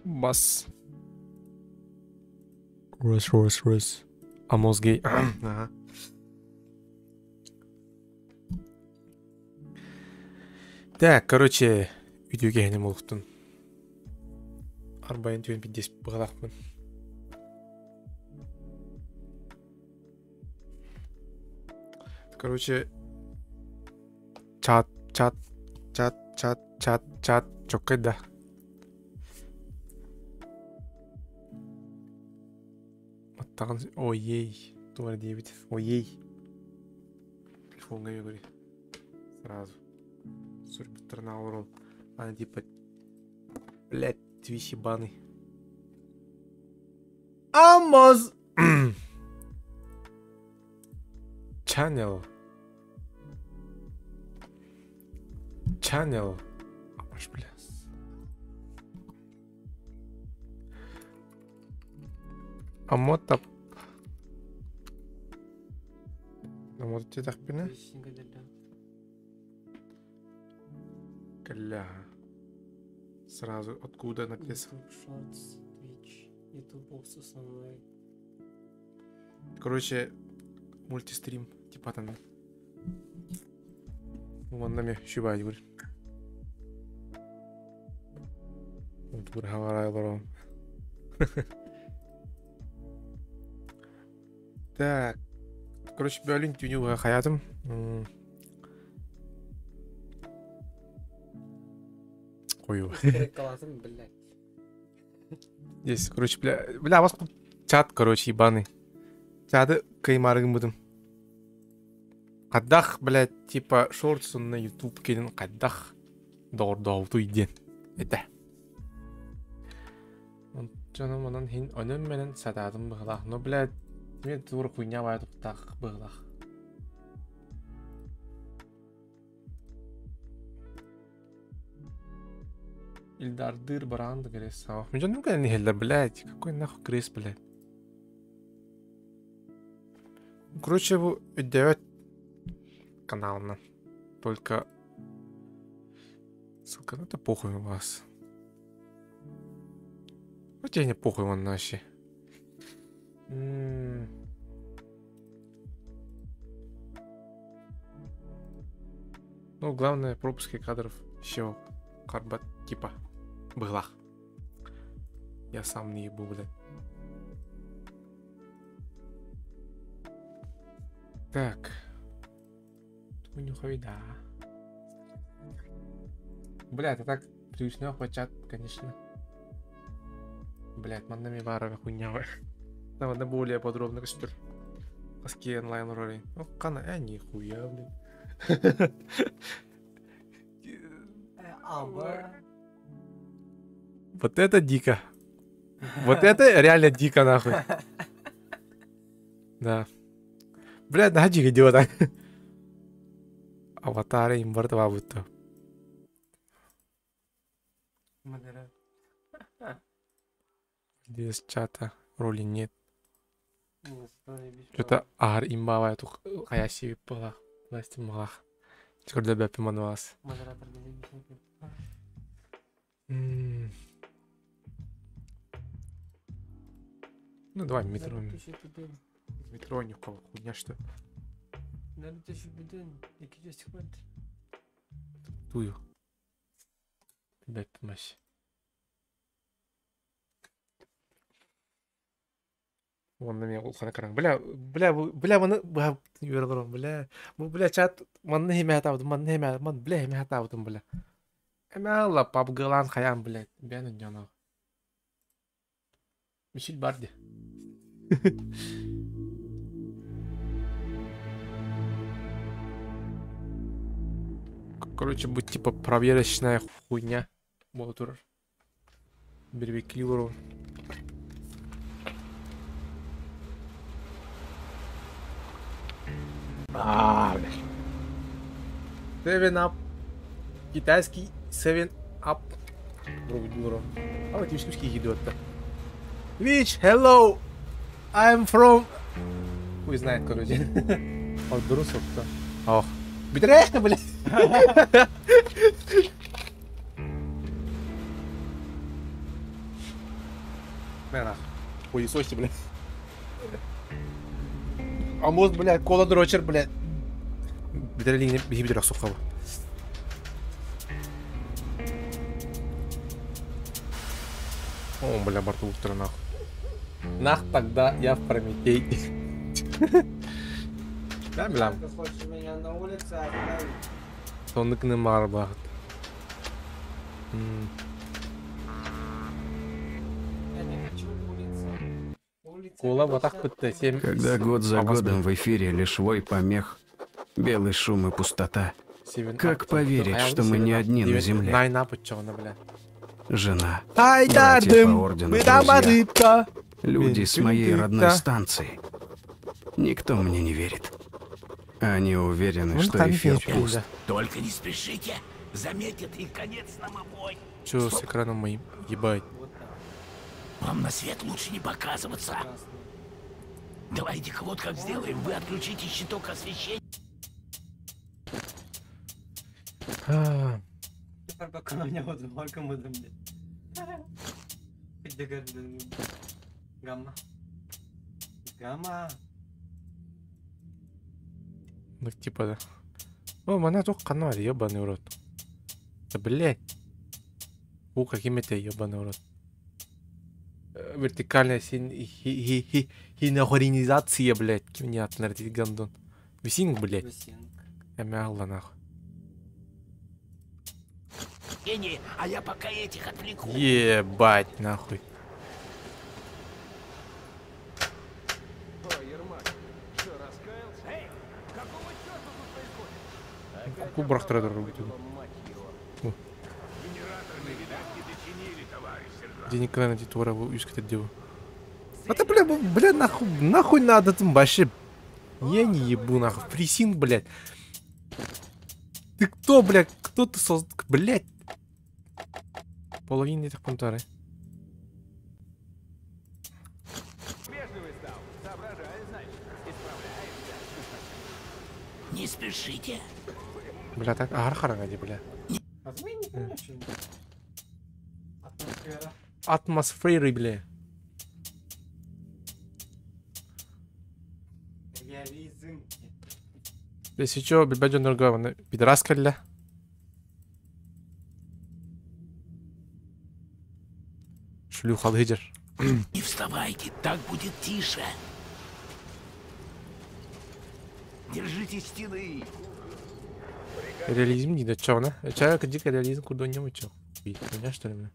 Бас. Рус, рус, рус. А мозги. Ага. Так, короче, үтүө киһини буолуохтун. Арбайын түөн пиддес быҕалаахпын. Короче, чат, чат, чат, чат, чат, чат, чоккай да. Маттаҕын ой-ей, туора диэбит, ой-ей. Телефонга говори. Сразу. Сурбиттарна урон. Ана типа... Блять, твич ебаный. Амоз! Channel. Channel. Аж, бля. Амото... Амото тетахпина? Кля. Сразу откуда написано? YouTube Shorts, Twitch, YouTube основной. Короче, мультистрим, типа там. Вон нами щибать, говорит. Так. Короче, бөлін тюнюға хаятым. Қою. Каласым, блядь. Здесь, короче, бля, бля, вас чат, короче, ебаный. Чаты каймарыгым будым. Қадах, блядь, типа, шортс на YouTube келін қадах дордоуту иден. Это. Жаным онан хин онын менен сатадым бығылақ. Но, блядь, мен тур хуйня бай туқтақ бығылақ. Ильдардыр баранды крес. Ах, мен жаным кәне хеллер, блядь. Какой нахуй крес, блядь. Короче, бу 9 каналына. Только ссылка, ну это похуй у вас. Вот тебе не похуй он вообще. Ну, главное, пропуски кадров еще карбат типа была. Я сам не ебу, блядь. Так. Нюхай, да. Бля, это так привычно чат, конечно. Блять, маннами барова хуйня. Там одна более подробно костер. Аски онлайн роли. Ну, кана, нихуя, блин. Вот это дико. Вот это реально дико, нахуй. Да. Блядь, на дико дело так. Аватары им бартова будто. Без чата роли нет. Что-то ар имбавая тух хаяси была. Власти малах. Скоро бя пиманвас. Ну давай метро. Метро не хуйня что. Тую. Бя пимась. Вон на меня улхана каран. Бля, бля, бля, маны бля, бля. Бу бля чат маны химә табдым, маны химә, ман бля химә табдым, бля. Эмә алла пабгылан хаян, блядь. Бәнен яна. Мишель Барди. Короче, будет типа проверочная хуйня. Мотор. Бербекливору. А, блядь. 7 Up. Китайский 7 Up. Друг. А вот эти идет-то. Twitch, hello! I'm from... Хуй знает, короче. От брусок-то. Ох. Бедрехта, блядь! Бля, хуесости, блядь. А мост, блядь, кола дрочер, блядь. Бедрелин, бедрах сухого. О, бля, борту утро нахуй. Нах тогда я в Прометей. Да, бля. Ты хочешь меня на улице оставить? Соныкны марбахт. Я не хочу улицу. Улица. Кола вот так вот 7. Когда год за годом в эфире лишь вой помех, Белый шум и пустота. Как поверить, что мы не одни на земле? Жена, братья по ордену, друзья, люди с моей родной станции. Никто мне не верит. Они уверены, что эфир пуст. Только не спешите. Заметят и конец нам обоим. Чё с экраном моим? Ебать. Вам на свет лучше не показываться. Давайте-ка вот как сделаем. Вы отключите щиток освещения. Гамма. Гамма. Ну типа да. О, мана только канал, ебаный в рот. Да блять. У, каким это ебаный в рот. Вертикальная синхронизация, блять. Кем не отнардит гандон. Висинг, блять. Висинг. Эмялла нахуй. А я пока этих отвлеку. Ебать, нахуй. Кубрах трейдер рубит. Денег на эти твора искать дело. А ты, бля, бля, нахуй, нахуй надо там вообще. Я не ебу, нахуй. Фрисинг, блядь. Ты кто, блядь? Кто ты создал? Блядь. Половина этих понтары. Не спешите. Бля, так архарагади, бля. Атмосферы, бля. Реализм. Если чё, бибаджон другого, пидораска, бля. Шлюха лидер. Не вставайте, так будет тише. Держите стены. Реализм не до чего, на? Человек дико реализм куда не учил. Меня что ли, бля?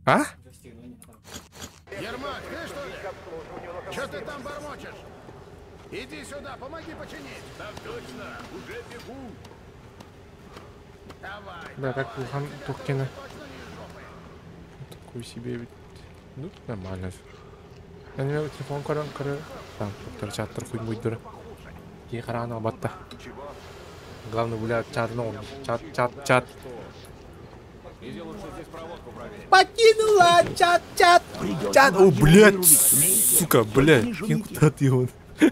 А? Ермак, ты что ли? Что ты там бормочешь? Иди сюда, помоги починить. Так точно, уже бегу. Давай. Да, как Лухан Тухкина. Такой себе. Ну, нормально. Я не могу телефон корон, корон. Там, доктор чаттер хуй будет дура. Ехарана батта. Главное, бля, чат, ну, чат, чат, чат. Покинула чат, чат, чат. О, блядь, сука, блядь. Куда ты он? Че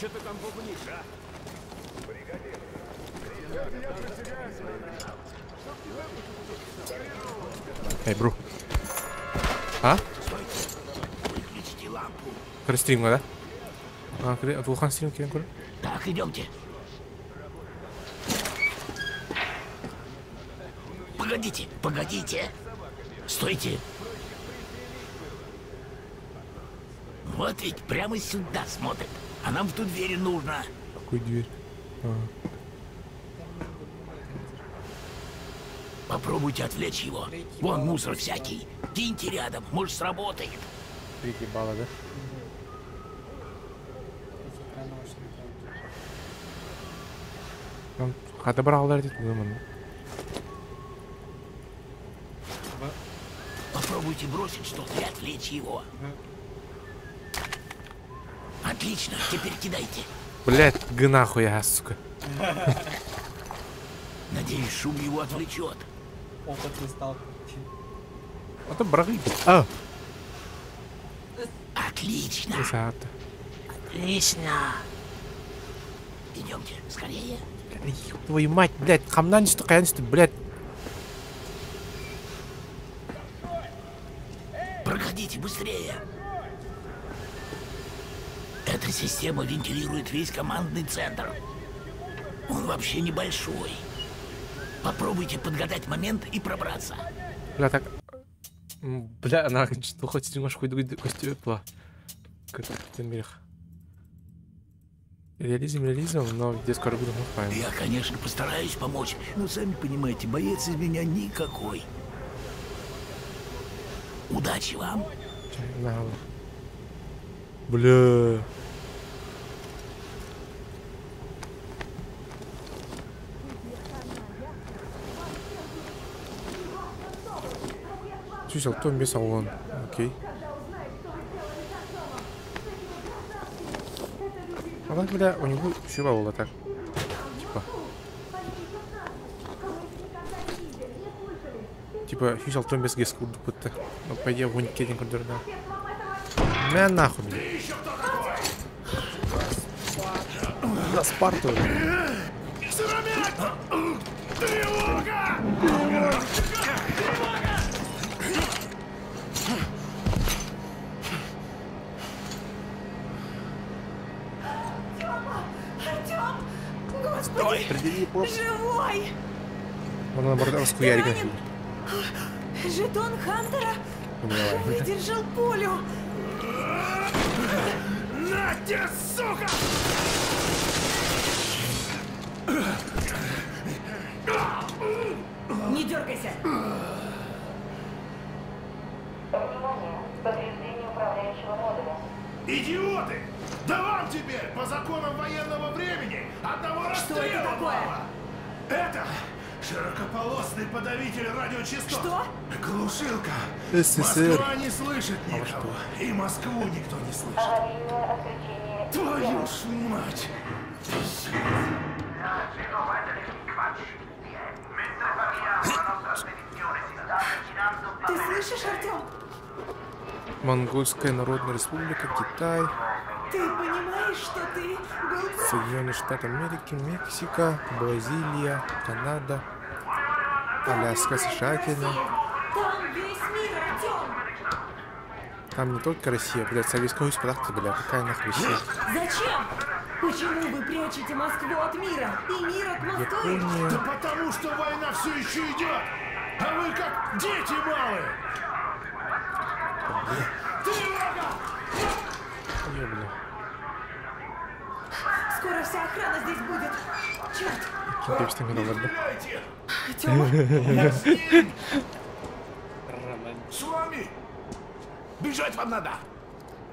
ты там бубнишь, а? Эй, бру. А? Стрим, да? А, Вулхан стрим, кирен. Так, идемте. Погодите, погодите. Стойте. Вот ведь прямо сюда смотрит. А нам в ту дверь нужно. Какую дверь? А. Попробуйте отвлечь его. Вон мусор всякий. Киньте рядом, может сработает. 3 балла, да? Он отобрал, да, думаю. Попробуйте бросить что-то и отвлечь его. Отлично, теперь кидайте. Блять, гнахуй я, сука. Надеюсь, шум его отвлечет. Опытный стал. А то брали. А. Отлично. Отлично. Идемте, скорее. Твою мать, блядь, хамнан что, что, блядь. Проходите быстрее. Эта система вентилирует весь командный центр. Он вообще небольшой. Попробуйте подгадать момент и пробраться. Бля, так... Бля, она что хочет немножко костюм. Реализм, реализм, но где скоро буду мы. Я, конечно, постараюсь помочь, но сами понимаете, боец из меня никакой. Удачи вам. Бля. Чуть алтон бес алган. Окей. А так, бля, у него еще было так. Типа. Типа, хюс алтон без гес курдук бутта. Ну, по идее, вон кетин курдур, да. Мя нахуй, бля. На Спарту, бля. Тревога! Артем! Господи! Живой! Он наоборот расхуярик. Жетон Хантера выдержал пулю. На тебе, сука! Не дергайся! Внимание! Повреждение управляющего модуля. Идиоты! Да вам теперь, по законам военного времени, одного Что это расстрела такое? мало! Это широкополосный подавитель радиочастот. Что? Глушилка. СССР. Москва не слышит никого. И Москву никто не слышит. Аварийное отключение. Твою ж мать! Ты слышишь, Артем? Монгольская Народная Республика, Китай, Ты понимаешь, что ты был прав? Соединенные Штаты Америки, Мексика, Бразилия, Канада, Аляска, США, Кения. Там весь мир, Артем! Там не только Россия, блядь, Советский Союз, подахты, бля, какая нахуй Россия? Зачем? Почему вы прячете Москву от мира и мир от Москвы? Япония. Да потому что война все еще идет! А вы как дети малые! Тревога! Ё, бля. Скоро вся охрана здесь будет. Черт! Ким пепстен Не говорит, да? стреляйте! Тёма, Я с ним! Романтик. С вами! Бежать вам надо!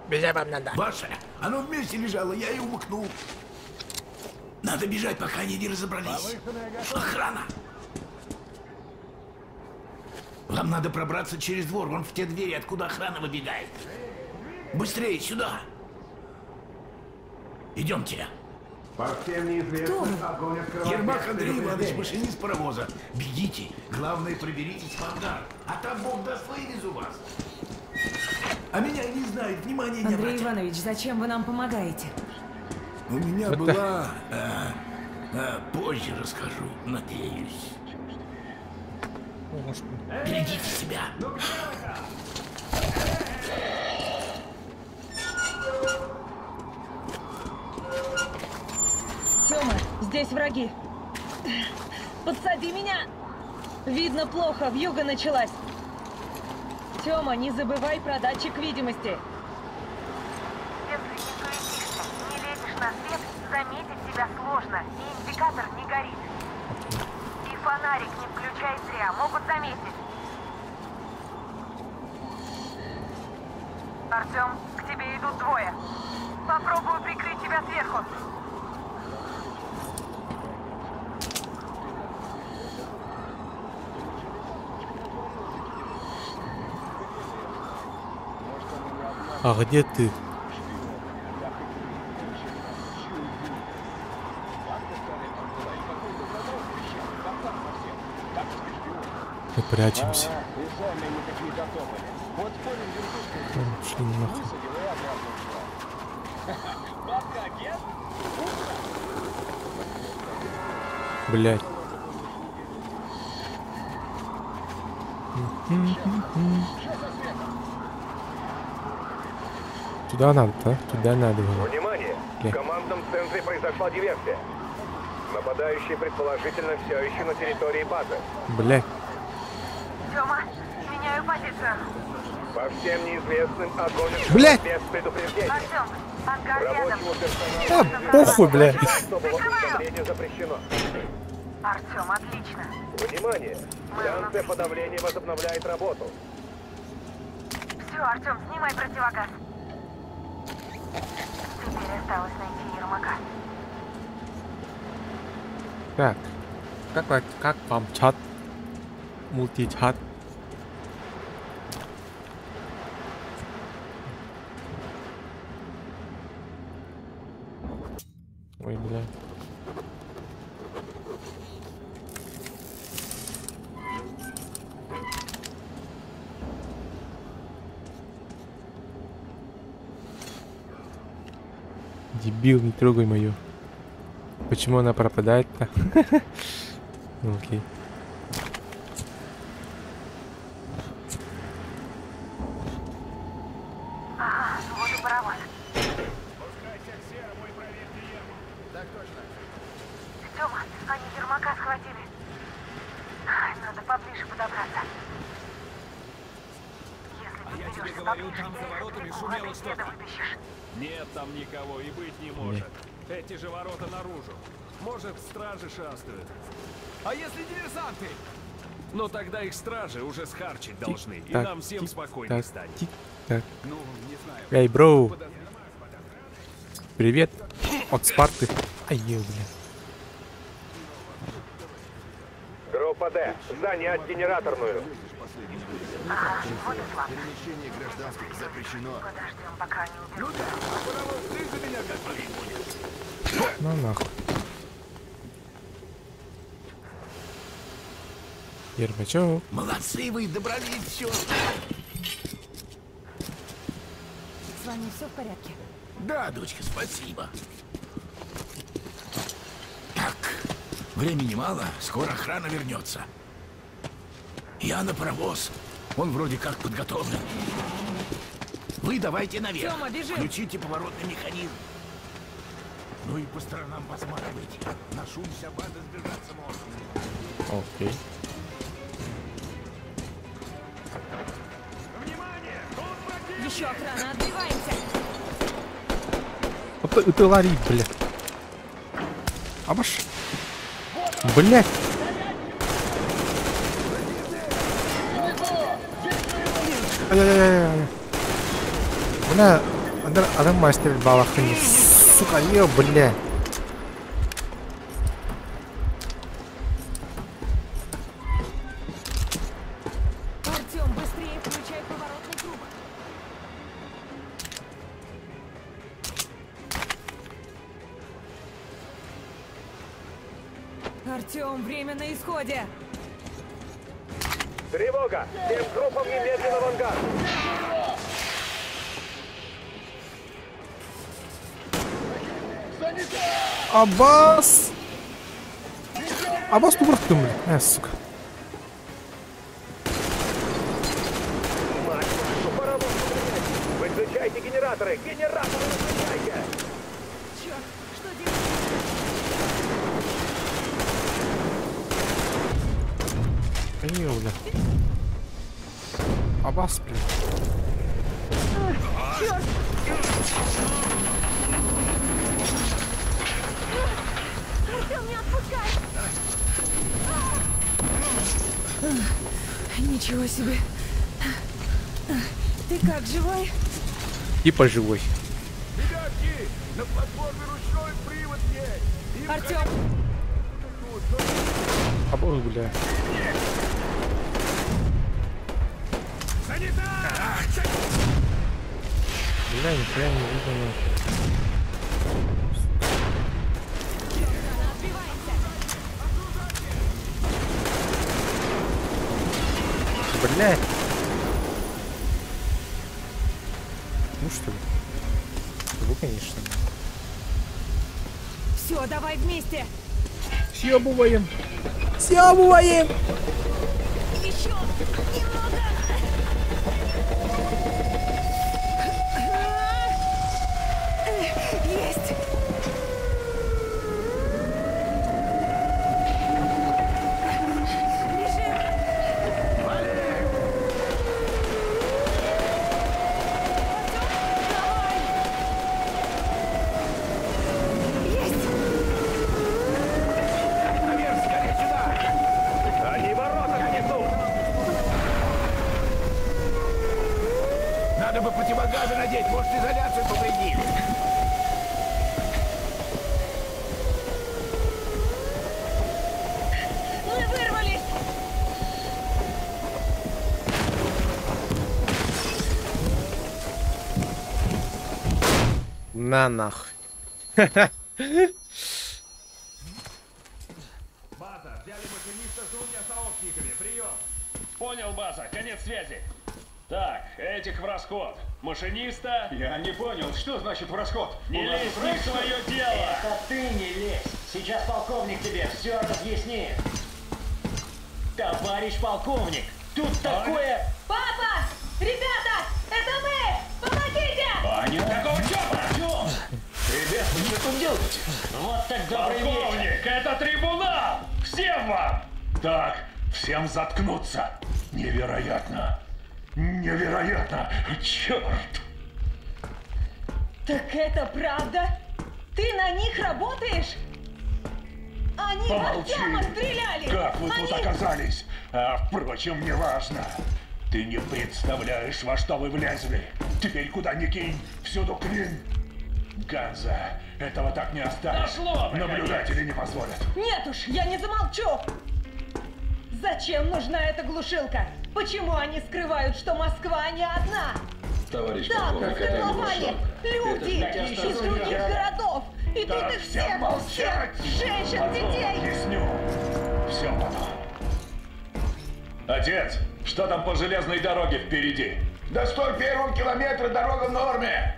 Бежать вам надо. Ваше! Оно вместе лежало, я и умыкнул. Надо бежать, пока они не разобрались. Охрана! Вам надо пробраться через двор, вон в те двери, откуда охрана выбегает. Быстрее, сюда! Идемте. По всем неизвестным огонь открывать Ермак без Андрей Иванович, предупреждения. машинист паровоза. Бегите. Главное, проберитесь в ангар. А там Бог даст, вывезу вас. А меня не знают, внимания не Андрей обратят. Иванович, зачем вы нам помогаете? У меня была... позже расскажу, надеюсь. Берегите себя. Тёма, здесь враги. Подсади меня! Видно плохо, вьюга началась. Тёма, не забывай про датчик видимости. Если не суетишься, не лезешь на свет, заметить тебя сложно, и индикатор не горит. И фонарик не включай зря, могут заметить. Артем, к тебе идут двое. Попробую прикрыть тебя сверху. А где ты? Мы прячемся. Ладно, Пошли нахуй. Блять. Туда надо, да? Туда надо было. Внимание! Бля. В командном центре произошла диверсия. Нападающие, предположительно, все еще на территории базы. Блять. Тёма, меняю позицию. По всем неизвестным огонь открывать Блядь! без предупреждения. Артем, ангар рядом. Рабочему персоналу А, похуй, бля. особого уведомления запрещено. Артем, отлично. Внимание! Станция подавления возобновляет работу. Все Все, Артем, снимай противогаз. Теперь осталось найти Ермака. Так. Как вам чат? Мультичат. Ой, бля. Дебил, не трогай мою. Почему она пропадает-то? Ну, окей. Ага, вот и паровоз. Спускайся к серому и проверьте яму. Так точно. Тёма, они Ермака схватили. Ай, надо поближе подобраться. Если А я тебе подберешься говорю, поближе, там за я их воротами отвлеку, а шумело ты деда что-то. вытащишь. Нет там никого и быть не может. Эти же ворота наружу. Может, стражи шастают. А если диверсанты? Но тогда их стражи уже схарчить должны, и Так, нам всем тик, спокойнее так, станет. тик, так. Ну, не знаю. Эй, бро. Привет. От Спарты. Ай, ё, бля. Группа Д, занять генераторную. Ага, вот и славно. Перемещение гражданских запрещено. Подождем, пока они уберутся. Ну нахуй. Ермачок. Молодцы вы, добрались все. С вами все в порядке? Да, дочка, спасибо. Так, времени мало, скоро охрана вернется. Я на паровоз. Он вроде как подготовлен. Вы давайте наверх. Тёма, бежим! Включите поворотный механизм. Ну и по сторонам посматривайте. На шум вся банда сбежаться может. Окей. Еще охрана, отбиваемся! Вот ты лари, бля. Абаш. Блять. Ай-яй-яй-яй. Бля, адам мастер балахни. Сука, ё, бля. Артем, быстрее включай поворотный круг. Артем, время на исходе. Тревога! Всем группам немедленно в ангар! Аббас! Аббас тубрахтым, бля. Сука. Мать вашу, паровоз выключайте! Выключайте генераторы! Генераторы выключайте! Черт, что делать? Ё, бля. Аббас, бля. Черт! Артем, не отпускай! Ничего себе! Ты как, живой? Типа живой. Ребятки, на платформе ручной привод есть. Им Артем! Аб, бля. Бля, нихуя не видно. Бля. Ну что ли? Вы, конечно. Все, давай вместе. Съебываем. Съебываем. Еще немного. Есть. Бежим. Артём, давай. Есть. Наверх, скорее сюда! Они ворота снесут! надеть, может, изоляцию повредили. Мы вырвались! На нахуй. База, взяли машиниста с двумя сообщниками. Прием. Понял, база. Конец связи. Так, этих в расход. Машиниста... Я не понял, что значит в расход? Не У нас лезь не в свое дело! Это ты не лезь. Сейчас полковник тебе все разъяснит. Товарищ полковник, тут такое... Папа! Ребята! Это мы! Помогите! Аня? Какого черта? Артем! Ребят, вы что тут делаете? Вот так добрый вечер. Полковник, это трибунал! Всем вам! Так, всем заткнуться. Невероятно. Невероятно. Черт. Так это правда? Ты на них работаешь? Они в Помолчи. Артема стреляли! Как вы тут Они- оказались? А, впрочем, неважно. Ты не представляешь, во что вы влезли. Теперь куда ни кинь, всюду клин. Ганза, этого так не оставишь. Дошло, наконец. Наблюдатели не позволят. Нет уж, я не замолчу! Зачем нужна эта глушилка? Почему они скрывают, что Москва не одна? Товарищ Да, полковник, в это не котловане глушилка. люди Это из других городов! И тут Так, их всем всех, всех, молчать! женщин, Потом детей! объясню. Все потом. Отец, что там по железной дороге впереди? До 101 километра дорога в норме.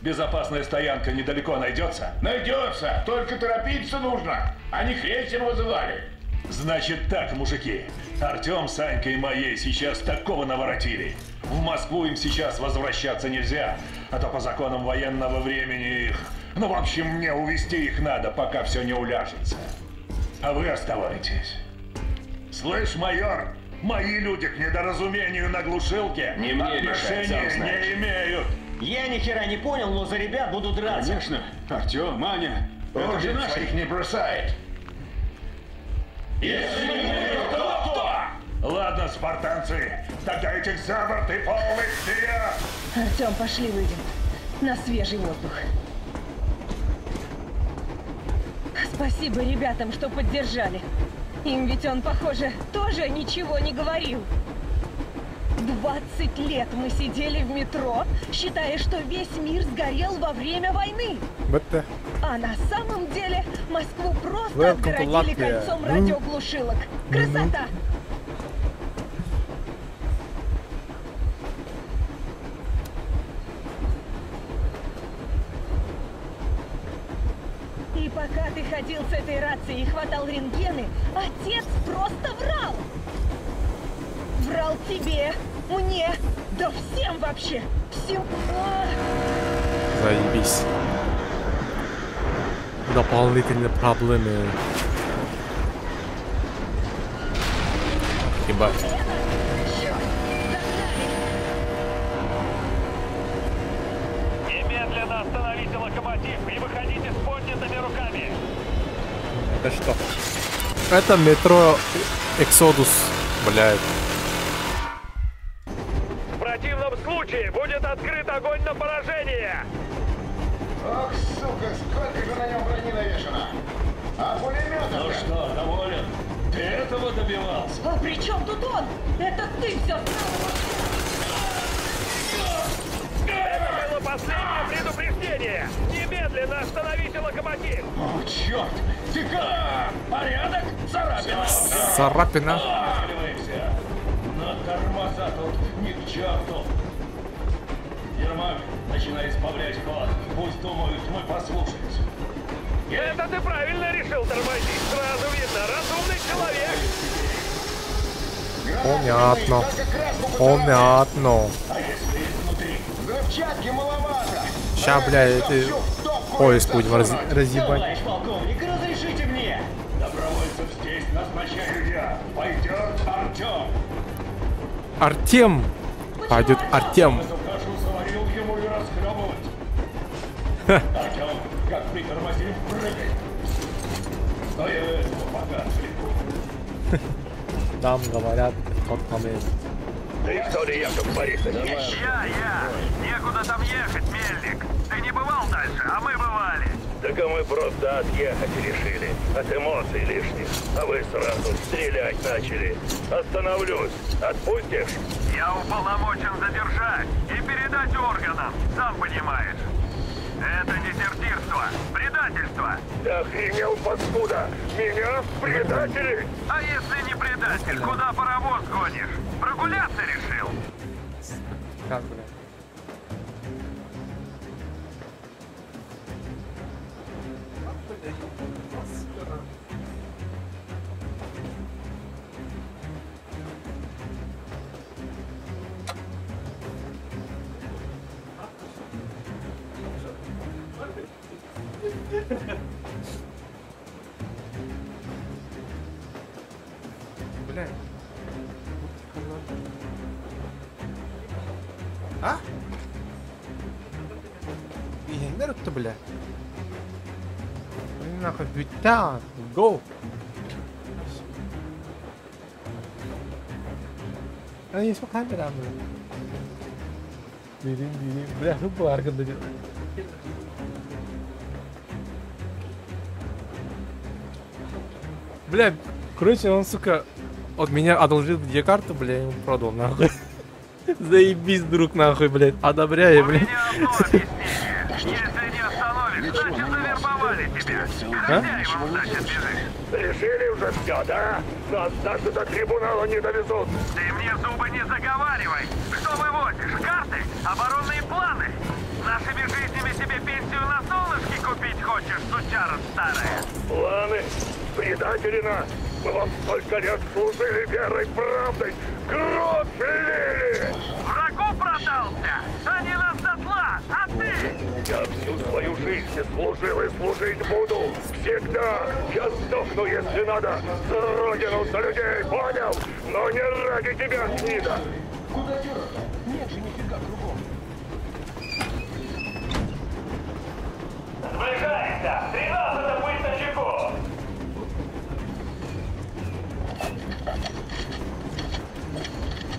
Безопасная стоянка недалеко найдется? Найдется, только торопиться нужно. Они крейсер вызывали. Значит так, мужики. Артем, Санька и моей сейчас такого наворотили. В Москву им сейчас возвращаться нельзя, а то по законам военного времени их... Ну, в общем, мне увести их надо, пока все не уляжется. А вы оставайтесь. Слышь, майор, мои люди к недоразумению на глушилке Не мне решать, сам отношения знаешь. не имеют. Я ни хера не понял, но за ребят буду драться. Конечно. Артем, Аня, это же наши. Их не бросает. Если не мы, то кто? Ладно, спартанцы, тогда этих за борт и полный вперед! Артем, пошли выйдем на свежий воздух. Спасибо ребятам, что поддержали. Им ведь он, похоже, тоже ничего не говорил. 20 лет мы сидели в метро, считая, что весь мир сгорел во время войны. Бетте. А на самом деле Москву просто Welcome to отгородили Latvia. кольцом Ну. радиоглушилок. Красота! И пока ты ходил с этой рацией и хватал рентгены, отец просто врал! Врал тебе, мне, да всем вообще! Всем... А! Заебись. Дополнительные проблемы. Ебать. Черт, догнали! Немедленно остановите локомотив и выходите с поднятыми руками. Это что? Это метро Эксодус. Блядь. В противном случае будет открыт огонь на поражение. Ох, сука, сколько же на нем брони навешано. А пулеметов? Ну что, доволен? Ты этого добивался? А при чем тут он? Это ты все Это было последнее предупреждение! Немедленно остановите локомотив! О, черт! Ты как? Порядок? Царапина! Царапина. Останавливаемся! Но тормоза тут ни к черту. Ермак, начинай избавлять ход. Пусть думают, мы послушаемся. Это ты правильно решил тормозить. Сразу видно, разумный человек. Понятно. Понятно. А если изнутри? Взрывчатки маловато. Ща, бля, это поезд будем разъебать. Товарищ полковник, разрешите мне! Добровольцев здесь назначаю я. Пойдет Артем. Артем! Пойдет Артем. Эту кашу заварил ему и расхлебывать. Артем, как притормозим, прыгай. Но я этого пока отвлеку. Нам говорят в тот момент. Ты что ли, Яков Борисович? Я, я. Некуда там ехать, Мельник. Ты не бывал дальше, а мы бывали. Так а мы просто отъехать решили. От эмоций лишних. А вы сразу стрелять начали. Остановлюсь. Отпустишь? Я уполномочен задержать и передать органам, сам понимаешь. Это дезертирство, предательство. Ты охренел, паскуда? Меня в предатели? А если не предатель, куда паровоз гонишь? Прогуляться решил? Сейчас, бля. Бля. А? Иһэннэр бля. Нахуй бүттэ. Go. Ай, что камера, бля. Бирин, бирин. Бля, ну барганда. Бля, короче, он, сука, от меня одолжил две карты, бля, я ему продал, нахуй. Заебись, друг, нахуй, блядь. Одобряю, блядь. Если не остановишь, значит завербовали тебя. А? Хозяевам, значит, бежишь. Решили уже все, да? Нас даже до трибунала не довезут. Ты мне зубы не заговаривай. Что вывозишь? Карты? Оборонные планы? Нашими жизнями себе пенсию на солнышке купить хочешь, сучара старая? Планы? Предатели нас! Мы вам столько лет служили верой, правдой! Кровь лили! Врагу продался! Они нас дотла, а ты? Я всю свою жизнь служил и служить буду! Всегда! Я сдохну, если надо! За родину, за людей, понял? Но не ради тебя, гнида! Куда дёру-то? Нет же нифига кругом. Сближаемся! 13 быть начеку!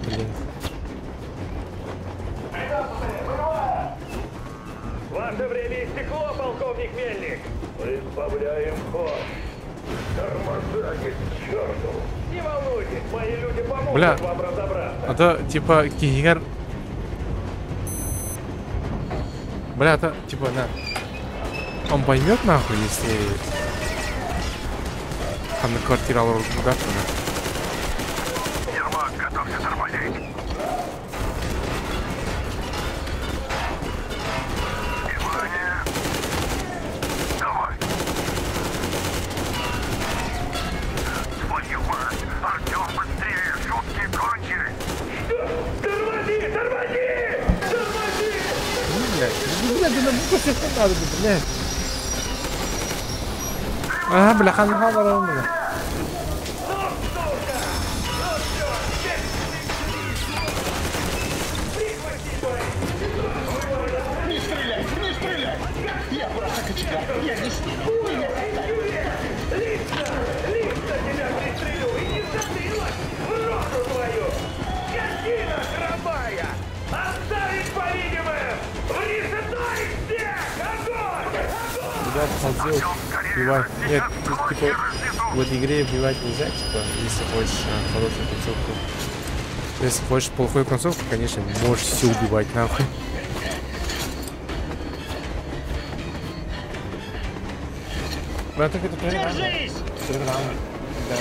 Блин. Ваше время истекло, полковник Мельник! Мы сбавляем ход. Тормоза ни к черту! Не волнуйтесь, мои люди помогут Бля. вам разобраться. А то, типа, кигер... Бля, а то, типа, на... Он поймет нахуй, если... Там на квартиру ругаться, да? Ермак, готовься тормозить. Внимание! Давай! Твою мать! Артем, быстрее! Шутки кончились! Тормози, тормози! Тормози! Ну, блядь, ну, блядь, да нам больше не надо, блядь. А, бля, хан хан бля. Не стреляй, не стреляй! Я просто кочегар, я не с ними. Меня заставили. Лично, лично тебя пристрелю и не затылок, в рожу твою! Скотина хромая! Оставить по-видимому! В решето их всех! Огонь! Огонь! Ребят, хотел убивать. Нет, тут, типа, в этой игре убивать нельзя, типа, если хочешь хорошую концовку. Если хочешь плохую концовку, конечно, можешь все убивать нахуй. Бля, так это Держись! Да,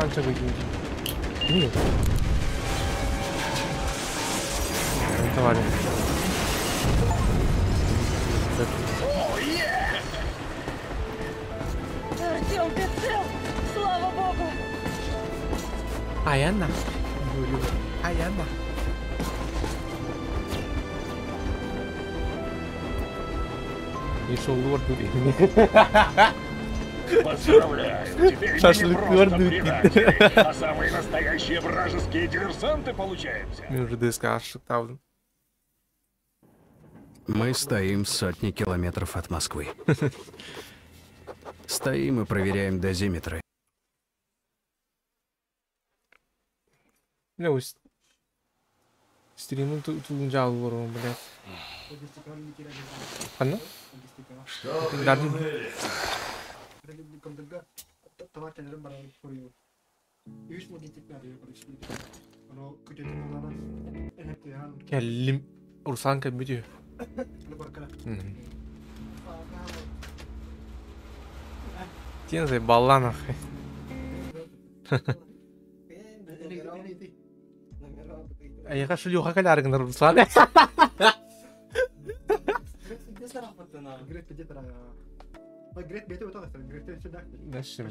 да, Нет. Товарищ. Артем, ты цел? Слава богу! Аянна. Аянна. И шел лорд Поздравляю, теперь мы не Шашлык просто лорд предатели, а самые настоящие вражеские диверсанты получаемся. Мен уже ДСК ашыктабын. Мы стоим сотни километров от Москвы. Стоим и проверяем дозиметры. Бля, стримын тулун жаалы блядь. Ханна? Что Дардым. придумали? Кэллим. Руслан кэлбит. Тен заебала нахуй. Айга шлюха кэлэргин Руслан. Дальше.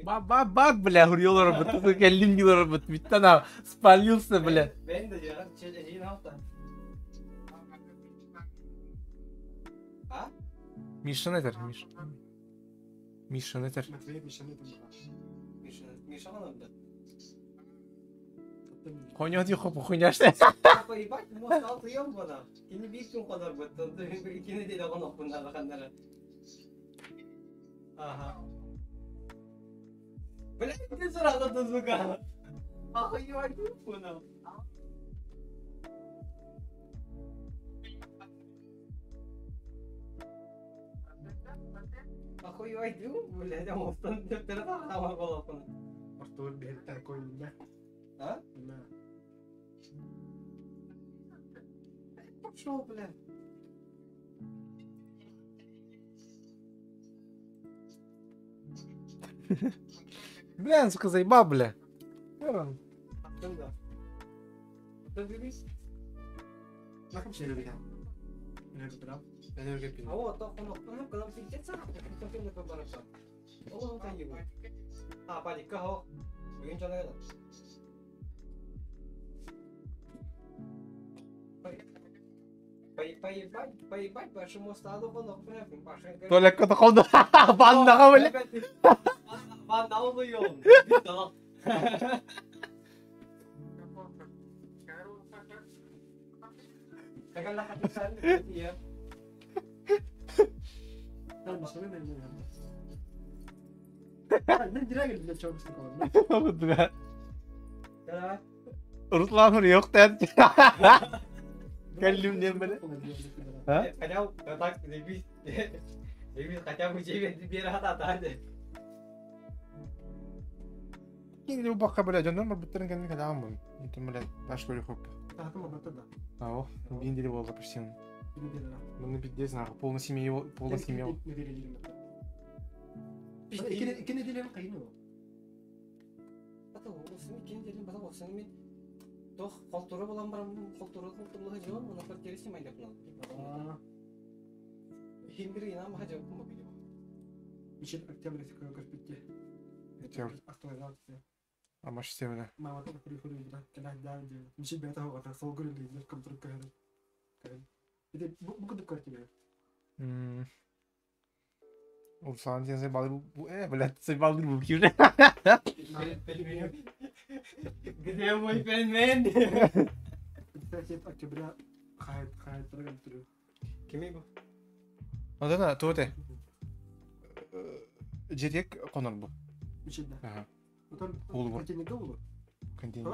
Бак, бля, хуёлар бит, кэллим дилер бит, биттен спалился, бля. Миша нетер, Миша. Миша нетер. Хуйня ти хоп, хуйня что? Пошел, блядь. Бля, сука, заебал, бля. Толя котоқолду баннаға бля. Руслан yok деді. Кэллим диэн бля. А? Кинги бакка бля, жоннор буттерин кэнни кадаам бун. Интум бля, баш көрү хоп. Ао, бин дили болду почти. Ну пиздец, нахуй, полная семья, полная семья. Амаш семена. Руслан сен заебал бу, блядь, заебал бу кивне. Где мой пельмень? Ладно, то это. Жерек конор бу. Ага. Улу. Контейнер.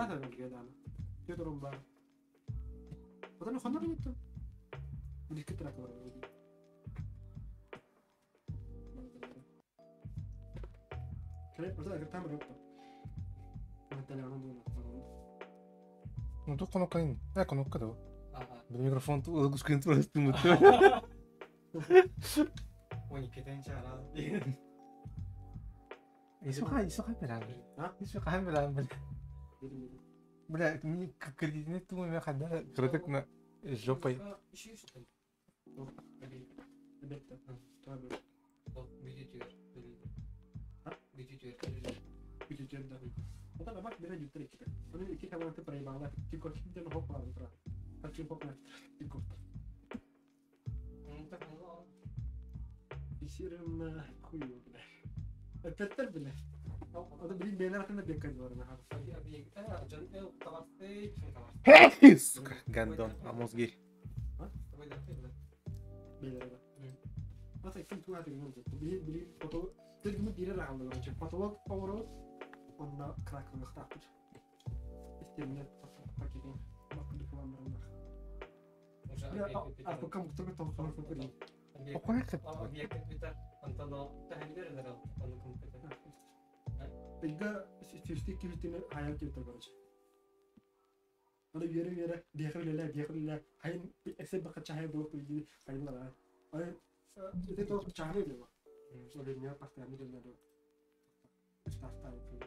Ну тут кнопка не. Да, кнопка да. Микрофон тут скрин просто мы. Бля, мне кредит ту меня хада кредит на жопой. Бүтүтүгэр төлүүллэр. Бүтүтүгэр төлүүллэр. Бүтүтүгэр да. Оттон абак бере жүттер иккитэ. Оны икки команда проебала. Тинькофф хоп баарын тура. Тинькофф Тинькофф. Фиксированно хуё, бля. Эппеттер бля. Ото билин бээлэр атына беккай барына. Сука, гандон, а мозги. Бээлэр. Ата ким туга деген били били фото тергүмү бире рахалды короче. Потолок поворот онна краклыктаптыр. Истемне пакетин бакырды кыландарында. А пока муктага толкон фото. Бега сүүстик кибитини хайан кибитер короче. Аны үөрэ үөрэ биэхэ үлэлээ биэхэ үлэлээ хайын эсэ бака чахай буолуп үйдү хайыннара. Аны ити то чахны үлэ. Ол не постоянно үлэ. Стафта үлэ.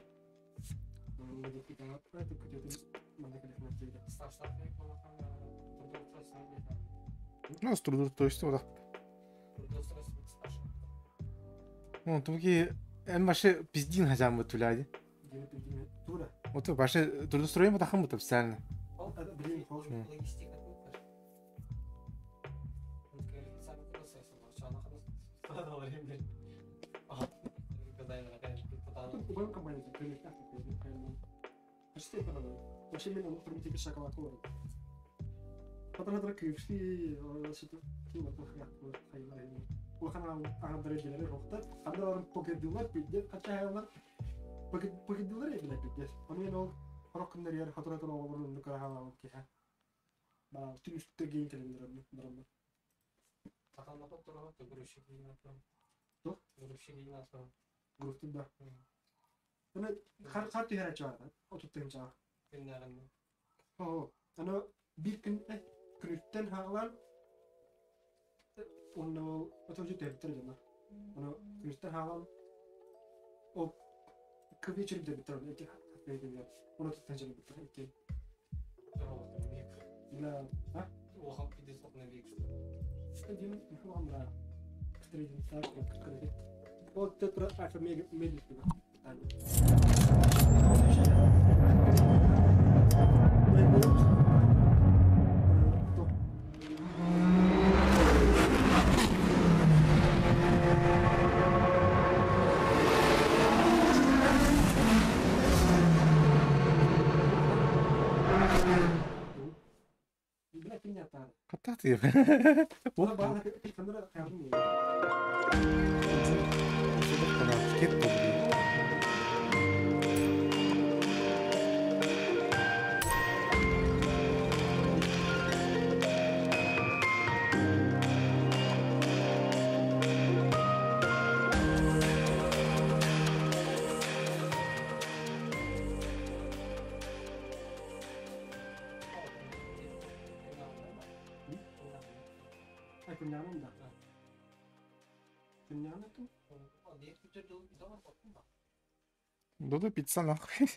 Ну, с трудоустройством, да. Ну, туги эн вообще пиздин хотя бы туляди. Вот вообще трудоустроим это хамут официально. Дуду пицца нахуй.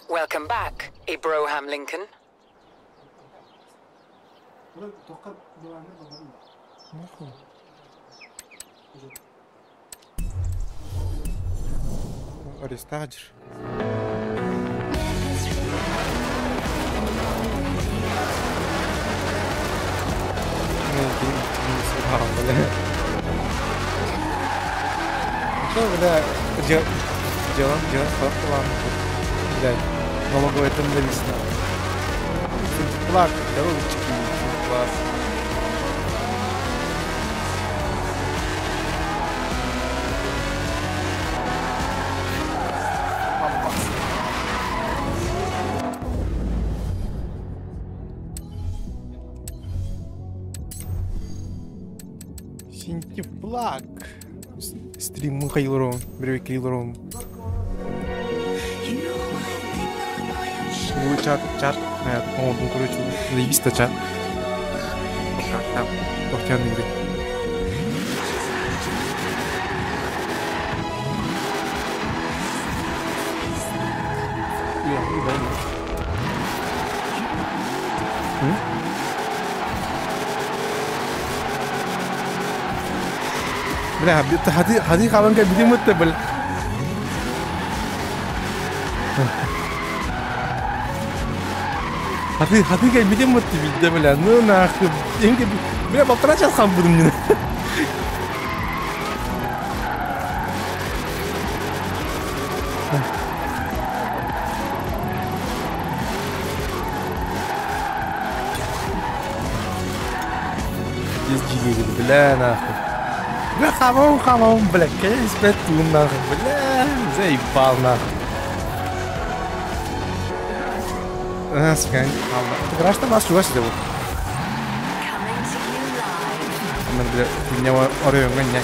Welcome back, Abraham Lincoln. Арестаджер. Что, бля, делом, делом, блядь, налоговая там написано. Плак, дорожечки, класс. Синтифлаг. Стриммын хайылырым, бір олором. Ну, чат, чат, оҥордум, короче, заебись чат. Как там, тохтян игры. Бля, хати хати халан кай бити мытты бил. Хати хати кай бити мытты бидде бля. Ну нахуй. Инге бля полтора час хам будем мне. Бля нахуй. Бля, хамам, хамам, бля, кейс, бля, тун нахуй, бля, заебал нахуй. А, сука, Ты там вас чугас это вот. Бля, меня орём, не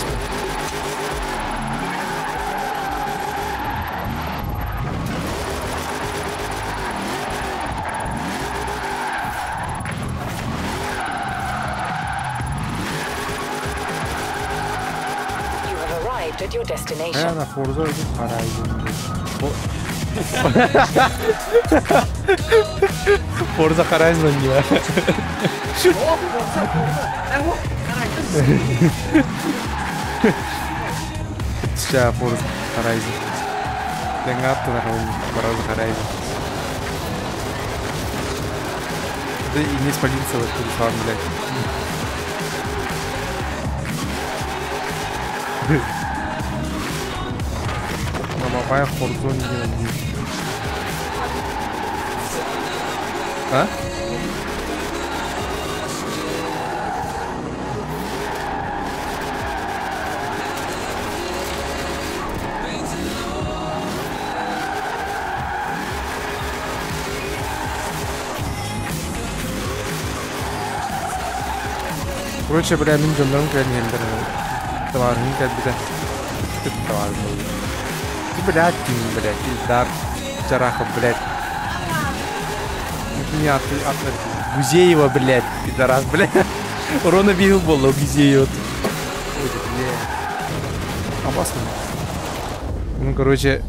Arrived at your destination. Ana Forza Horizon. Forza Horizon ya. Ча Forza Horizon. Dengatto Forza Horizon. Да и не спалился вот телефон, блядь. Мамабай Хорзон не А? Короче, бля, мин жондарым кэлэн иһэллэр. Товарым кэлбитэ. Товарым Блядь, блядь, Ильдар Чарахов, блядь. Не от, от, Гузеева, блядь, пидорас, блядь. Рона видел было Гузеева. Ой, бля. Опасно. Ну, короче.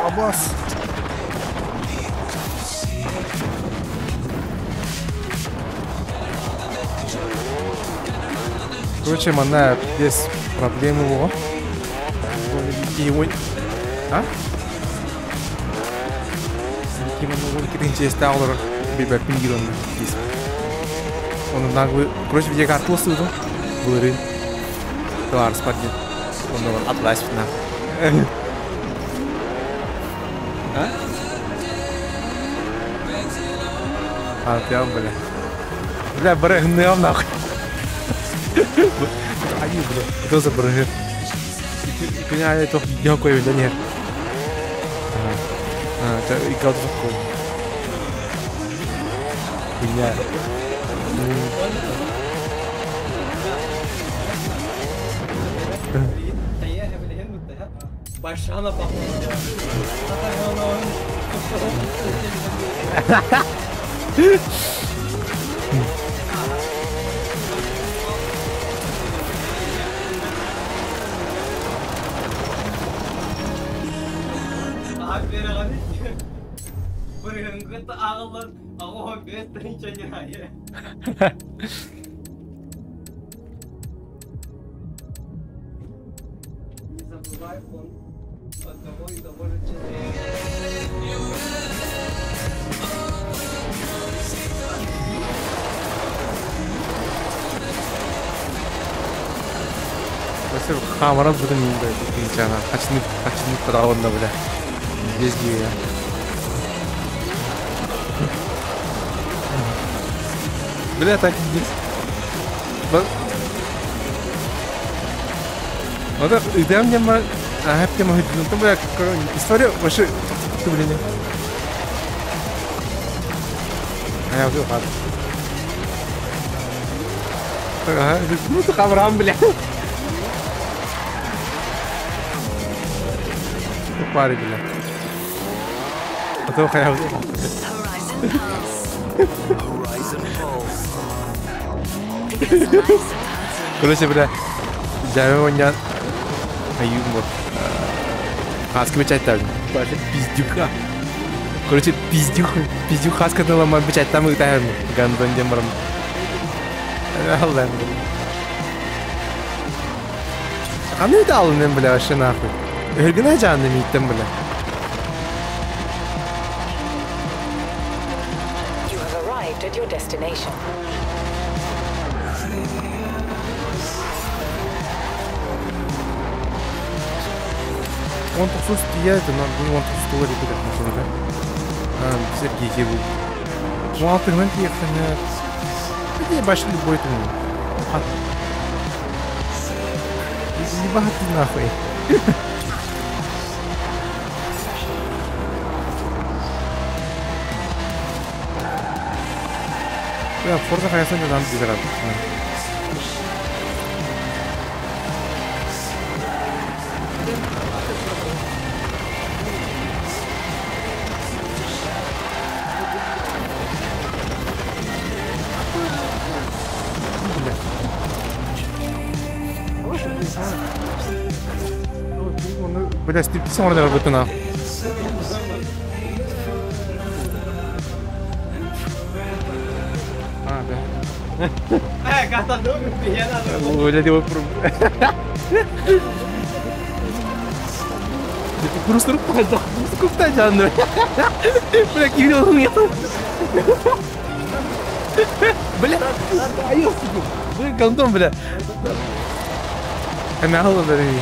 Абас. Короче, манна здесь проблемы его. Его... А? Он наглый. Короче, я атлас выйду. Булырын. Товар спадет. Он атлас на. А? А, ты бля. Бля, бля, нахуй. Ай, бля, кто за брыгы? Меня это никакой да нет. А, это и как такой. Хуйня. Не забывай, он одного и того же человека. Хаамаран бутун мин бля тыынчаана хачынып хачынып пытаҕа бля. Везде. Бля, так здесь. Вот идем нема, а хеп тема ну бля, история вообще блин. А я уже хат. Ага, ну ты хаврам, бля. Пари, бля. А то хая Короче, бля, дьээбэ оонньоон айыым вот хаска печаттаабын. Пиздюка. Короче, пиздюк, пиздюк хаскатын ыламмар печаттаан ыытаһарым. Гандон диэн баран. Аллаһым. Ханна ыытаалынным, бля, вообще нахуй. Өһүргэнэ дьаанным ииттэн, бля. You have arrived at your destination. Он тохсус тиийэ, он тохсус доллар ипотека машината. Сергей был. Он алтыгынан тиийэхтэнэ. Где баш любой там. Ебать ты нахуй. Бля, Forza Horizon нам дизрат. Бля, стриптиз оҥорон эрэрбитин аа. А, да. Бля, Просто куста жанны. Бля, киһи Бля, айыл Бля, гандон, бля. Эмэ бери.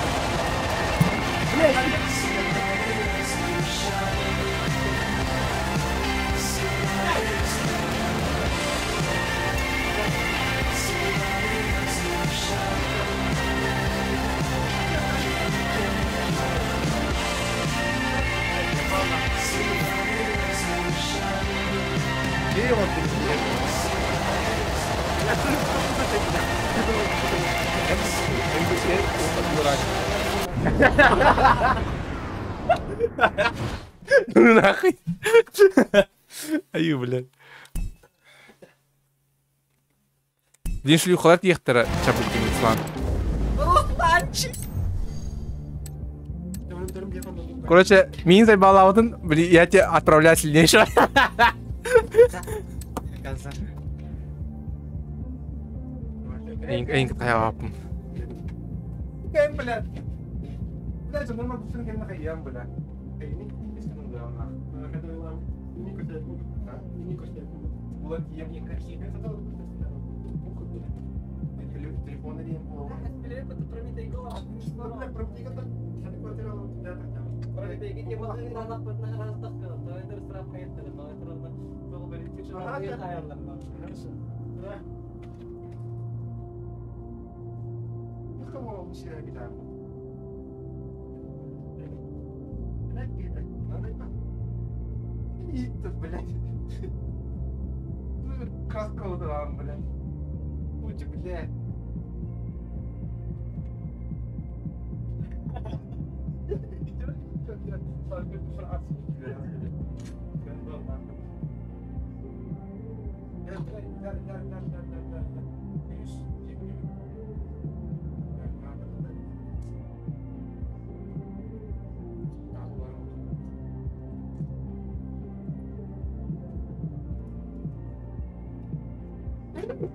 Ну нахуй. Аю, блядь. Дин шлюхалар тиэхтэрэ чабыктын Руслан. Русланчик! Короче, мин заебалаабытын, блин, я тебе отправляю сильнейшего. Эйин кытайааппын. Кэм, блядь. Блядь, нормально бусин кэмна хайям, бля. Блядь. Краска удрам, блядь. Лучше, блядь.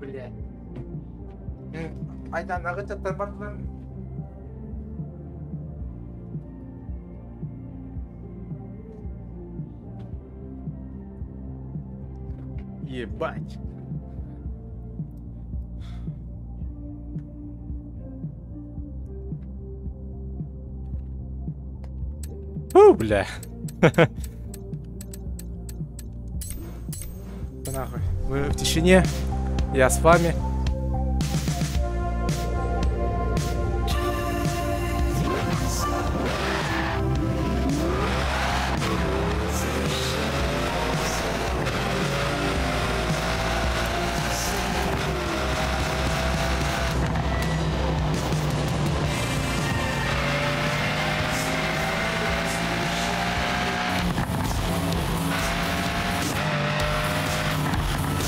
Блядь. Айдан ағычаттар бардылар. Ебать. Фу, бля. Да нахуй. Мы в тишине. Я с вами.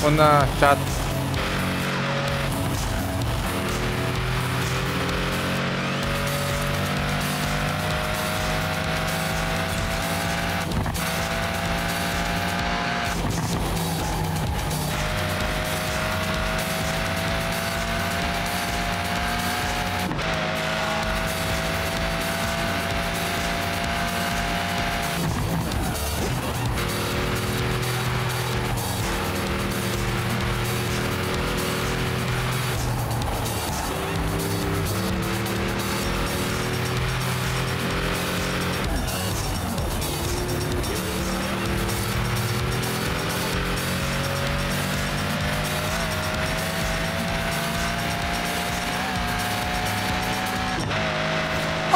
Уонна чат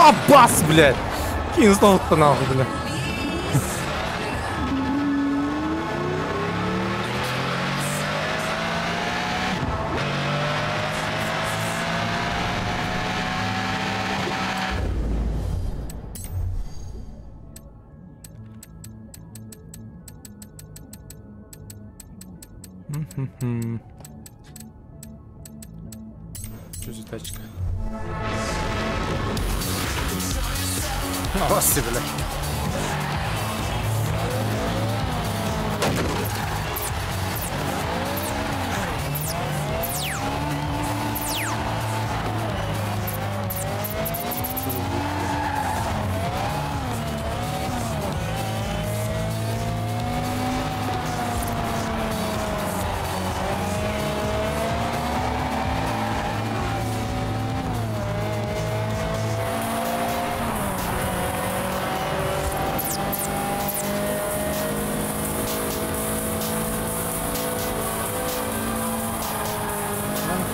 Аббас, блядь! Кинь снова нахуй, бля. Что за тачка? Господи, бля.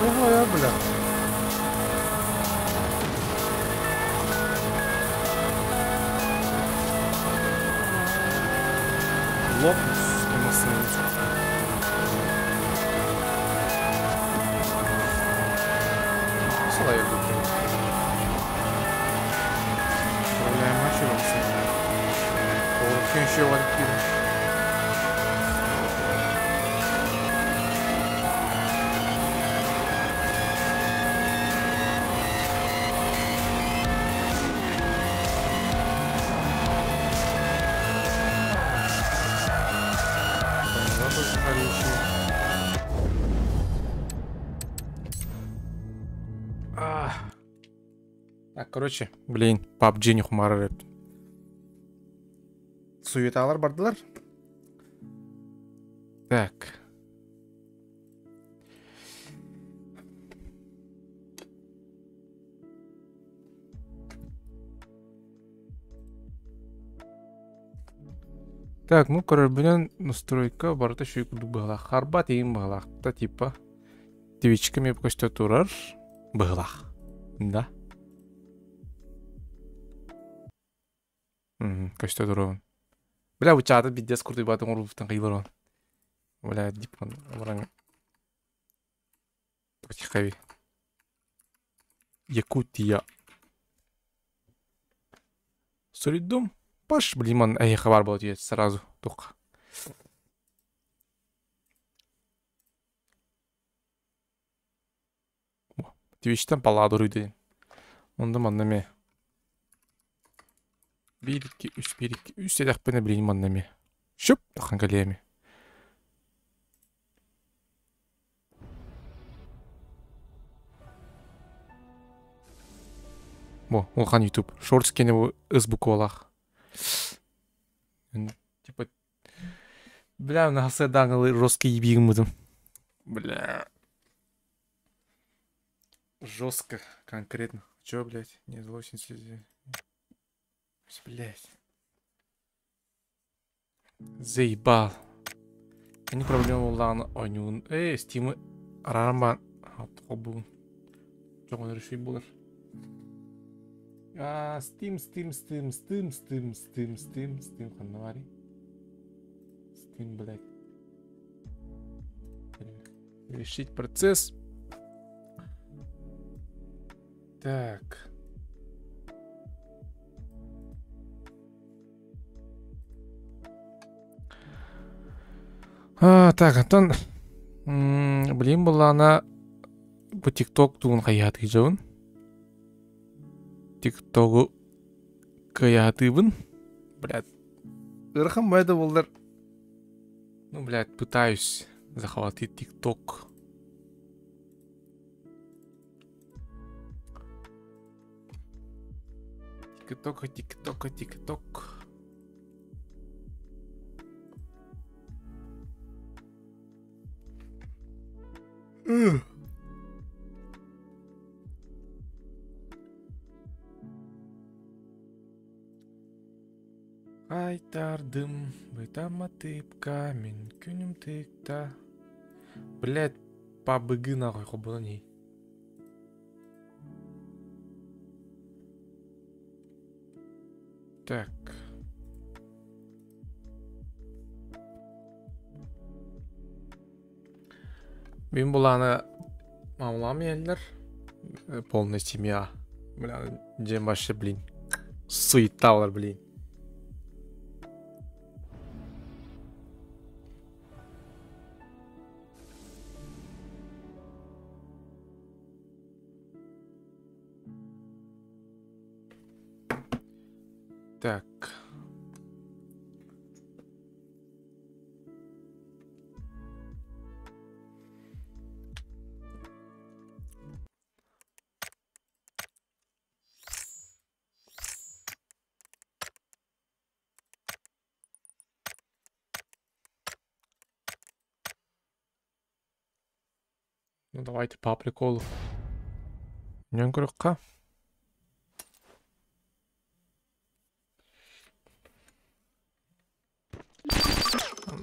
Ой, бля. Лопнуть с Так, короче, блин, PUBG не хумарар Суеталар бардылар. Так. Так, ну, короче, настройка барыта шүй курдук быһылаах. Харба тиин быһылаах. Та типа Твичка ми көстө турар быһылаах. Да. Көстө турабын. Бля, бу чааты биддес курдук батын урбуттан кыйлар. Бля, дип баран. Тихави. Якутия. Солидум. Паш, блин, ман, эй, хабар был сразу. Тух. Твичтен палладыр үйден. Онда манна ме. 1, 2, 3, 1, 2, 3 дедәкпене билин манна ме. Шүп, тахан калеме. Бо, улхан YouTube. Шортс кене бу ыз буквалах. Типа, бля, на даңылы жесткий ебигім. Бля. Жестко, конкретно. Чё, блядь? Не, злосень. Блядь. Заебал. Они проблема буоллаҕына ойнуун. Эй, Steam-ы арааран баан холбуун. Чоҕун решить булар. А, Steam, Steam, Steam, Steam, Steam, Steam, Steam, Steam ханна барый? Steam, блядь. Решить процесс. Так. А, так, антон, блин, буллаана бу ТикТок тугун хайаатыйжабын. ТикТогу кыайаатыыбын. Блядь. Ырахан байда боллар. Ну, блядь, пытаюсь захватить ТикТок. ТикТок, ТикТок, ТикТок. Айтардым, бытаматып камень, күнүм тыкта. Блять, пабыгы нахуй, хобуна Так. Мин буланы мамлам еллер. Полная семья. Бля, дем вообще, блин. Суета олар, блин. Так. Ну давайте по приколу. Нөҥкүрүкка.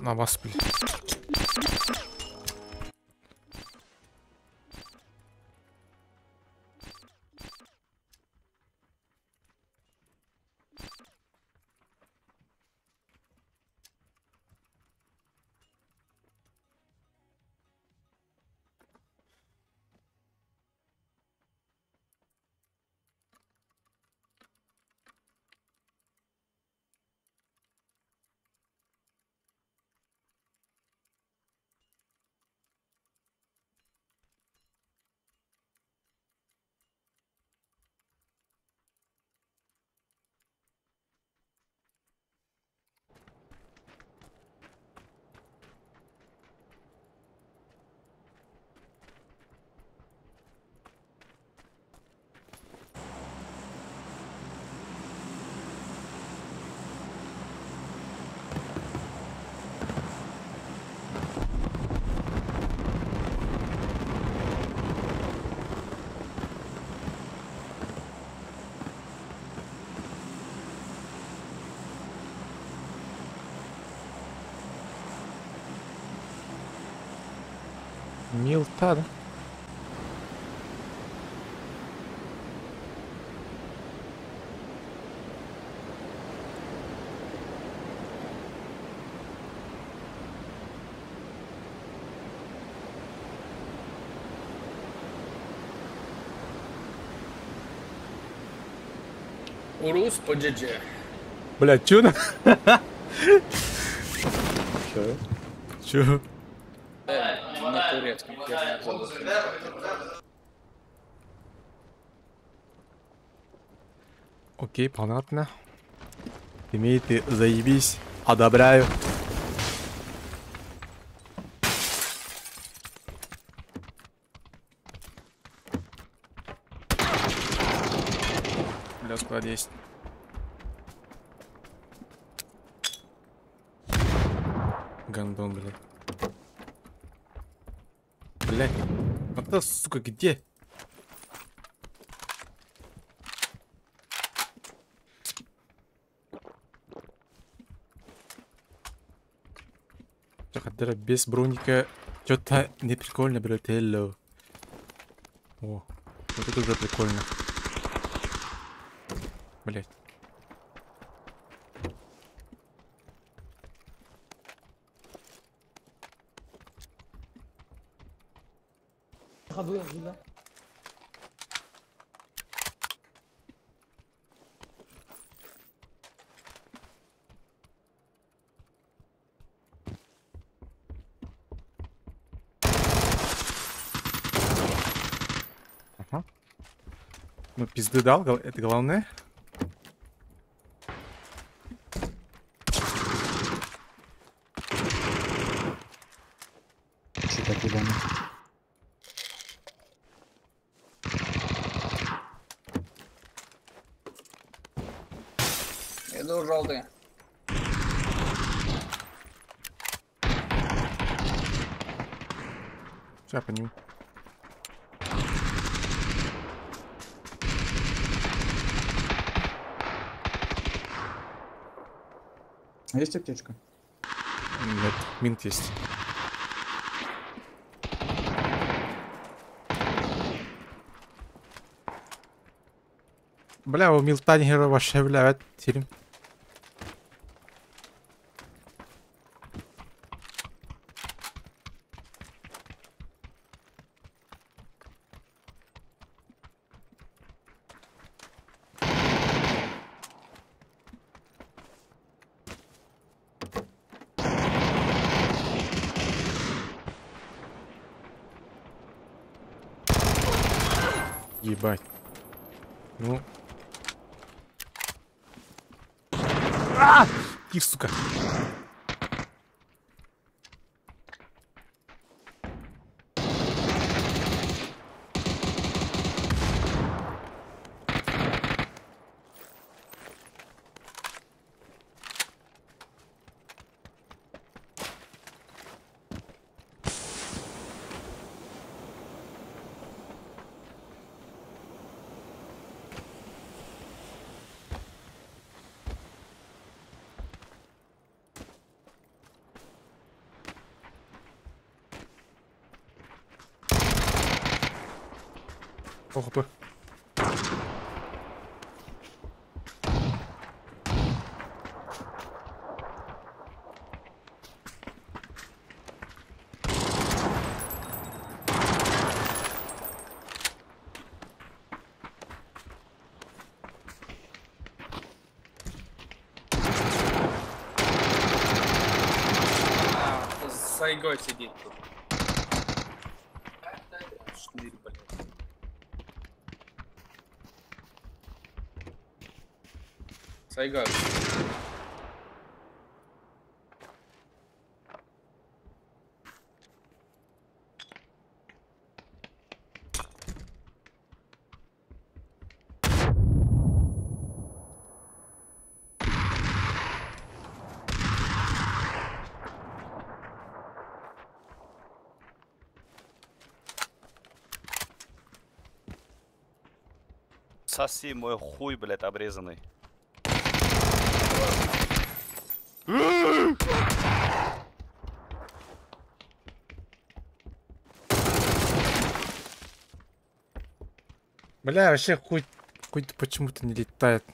На вас, блин. Милта, да? Урус по GG. Бля, чё на? Чё? Чё? На турецком херня забыл. Окей, понятно. Имейте, заебись, одобряю. Бля, склад есть. Гандон, блядь. Блядь. А ты, сука, где? Хаддара без броника что-то не прикольно, брателло. О, вот это уже прикольно. Блять. Ага. Ну, пизды дал, это главное. Иду желтый. Сейчас по нему. А есть аптечка? Нет, минт есть. Бля, у Милтанхера вообще, бля, терем. Ебать. Ну. А! Тихо, сука. Ох, хп. А, с Сайгой сидит тут. Шнырь, блядь. Сайга. Соси мой хуй, блядь, обрезанный. Бля, вообще хуй, хуй почему-то не летает.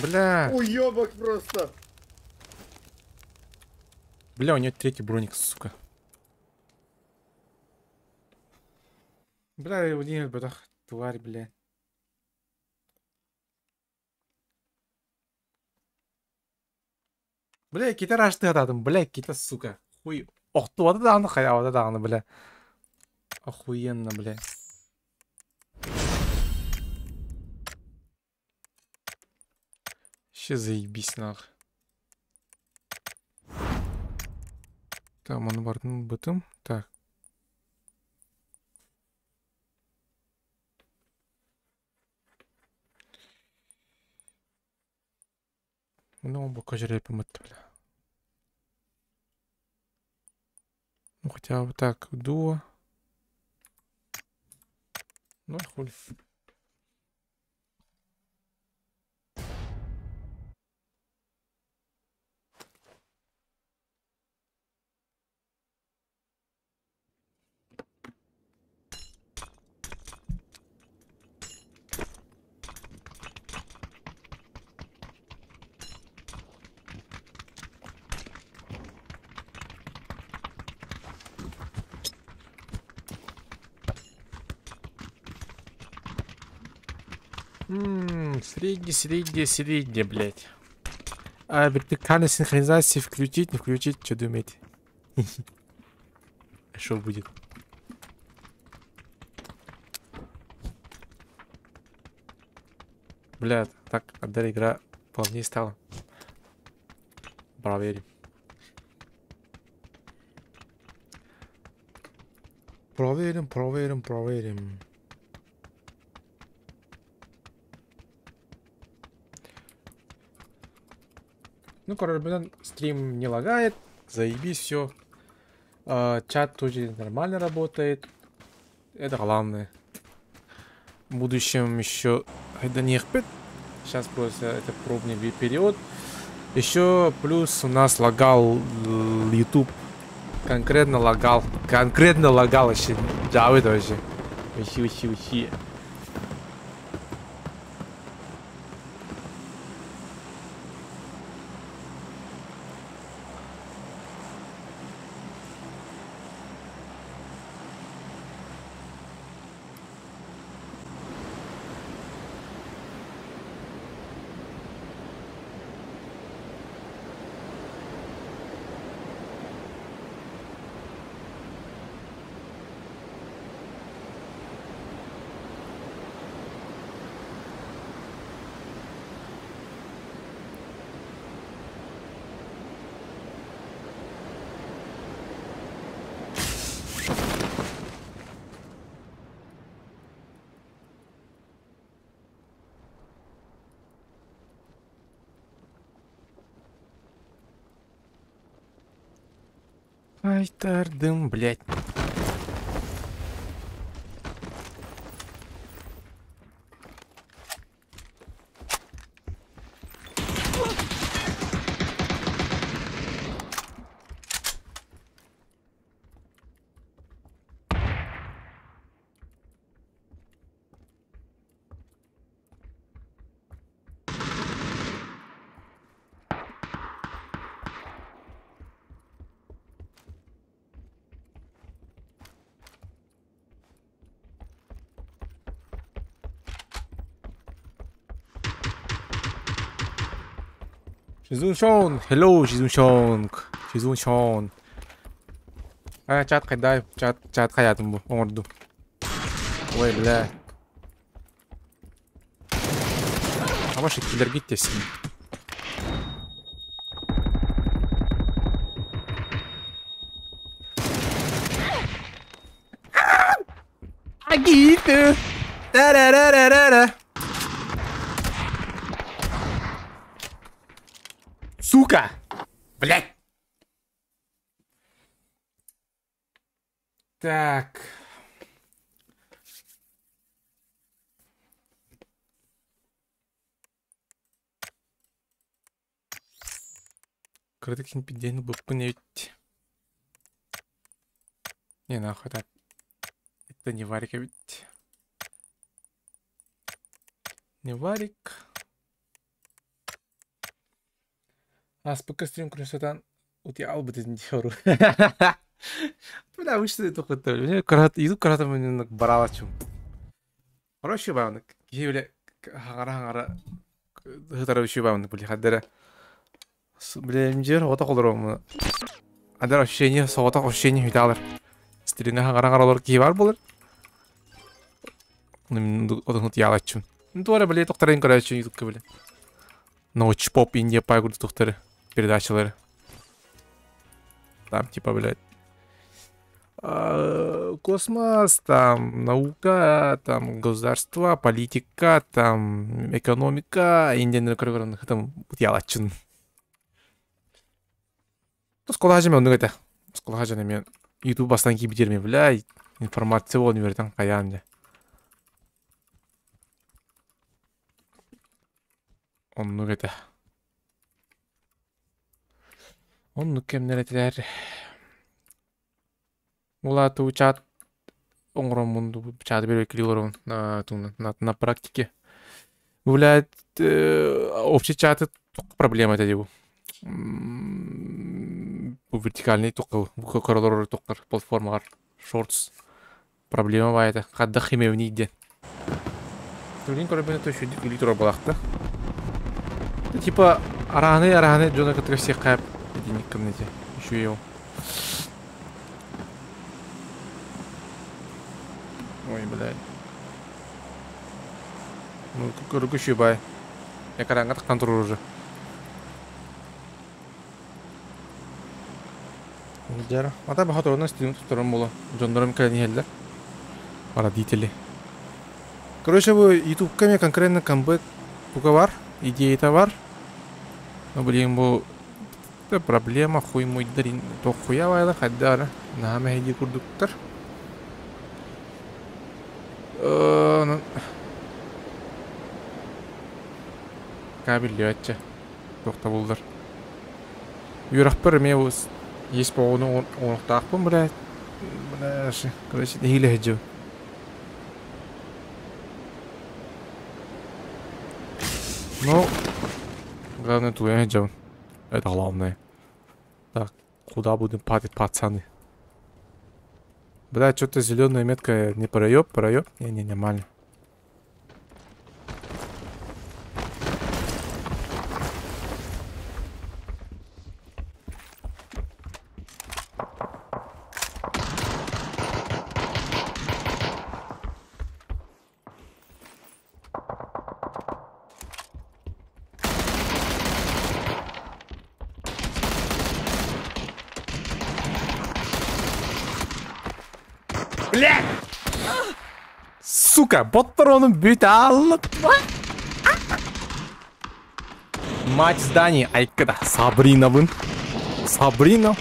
Бля. Уёбок просто. Бля, у него третий броник, сука. Бля, у него бля, тварь, бля. Бля, какие-то рашты атадым, бля, какие-то, сука. Хуй. Охтубата даҕаны хайаабата даҕаны бля. Охуенно, бля. Вообще заебись нах. Там ону бардым бытым. Так. Ну, пока жереб бля. Ну, хотя бы так, дуо. Ну, хули. Средний, средний, средний, блядь. А вертикальной синхронизации включить, не включить, что думаете? Что будет? Бля, так, отдали игра плавнее стала. Проверим. Проверим, проверим, проверим. Ну, короче, стрим не лагает, заебись, все. Чат тоже нормально работает. Это главное. В будущем еще это не Сейчас просто это пробный период. Еще плюс у нас лагал YouTube. Конкретно лагал. Конкретно лагал вообще. Да, это вообще. Вообще, вообще, вообще. Ай, тардым, блядь. Шизун Hello, Шизун Шизун А, чат кайдай, чат, чат хаятым бу, оңорду. Ой, бля. А ваши киллер гиттесин. Агиты! Да-да-да-да-да-да! Сука! Блять! Так. Кырдык пиден буппын ведь. Не, нахуй так. Это не варик ведь. Не варик. Аспыкка стрим красотан утиал бытын диору. Бля, вышли только то. Мне карат, иду каратом мне барала чум. Хороший баунак. Киевле хагара хагара хытара үшү баунак били хаддара. Бля, мжер ота колором. Адар ощущение, соҕотох ощущение үтаалар. Стримҥа хаҥара олор киһи бар буолар. Отун утуйаалаччым. Туора били тохторын көрөөччү ютубка били. Научпоп Индия пай курдук тохторы передачалары. Там типа, блядь, космос, там наука, там государство, политика, там экономика, Индияны көрө там утуйаалаччын. Оскуола хажа оннук этэ. Оскуола хажа мен YouTube бастан киирбитерме, бля, информация буолан үөрэтэн хайаан дьэ. Оннук этэ. Оннук кэмнэр этилэр. Улаатыы чат оҥороммун чаты бэрэбиэркэлии олоробун на, на, на практике. Блядь, общий чаты проблема этэ дии бу. Бу вертикальный туққыл, бу көрөлөр туққар платформалар, шортс. Проблема баа этэ. Хаддах химевни диэн. Блин, көрөбүнэ то шүдүк үлі турар балахта. Типа арааны арааны дьоно кытта всех кап единик кымнете. Еще его. Ой, блядь. Ну, көргү бай. Экранга таххан турар уже. Дьара. Ата баха турунан стрим туттарым була. Дьоннорум кэлэн иһэллэр. Родители. Короче, бу ютубка мен конкретно камбэк туга бар, идеята бар. Но, блин, бу проблема хуй муйдарин тохуя байла хайдара. Наһаа мэһэйдии курдуктар. Кабеллиачча тохтобуллар. Үөрэхпэр эмиэ есть оҕону оҥоруохтаахпын, блядь. Бля, короче, нэһиилэ сылдьабын. Ну, главное, тулуйан сылдьабын. Это главное. Так, куда будем падать, пацаны? Бля, что-то зеленая метка не проеб, проеб. Не-не, нормально. Блядь! Сука, ботторону бүт аллытма. Мать зданий, айкада. Сабрина бын. Сабрина.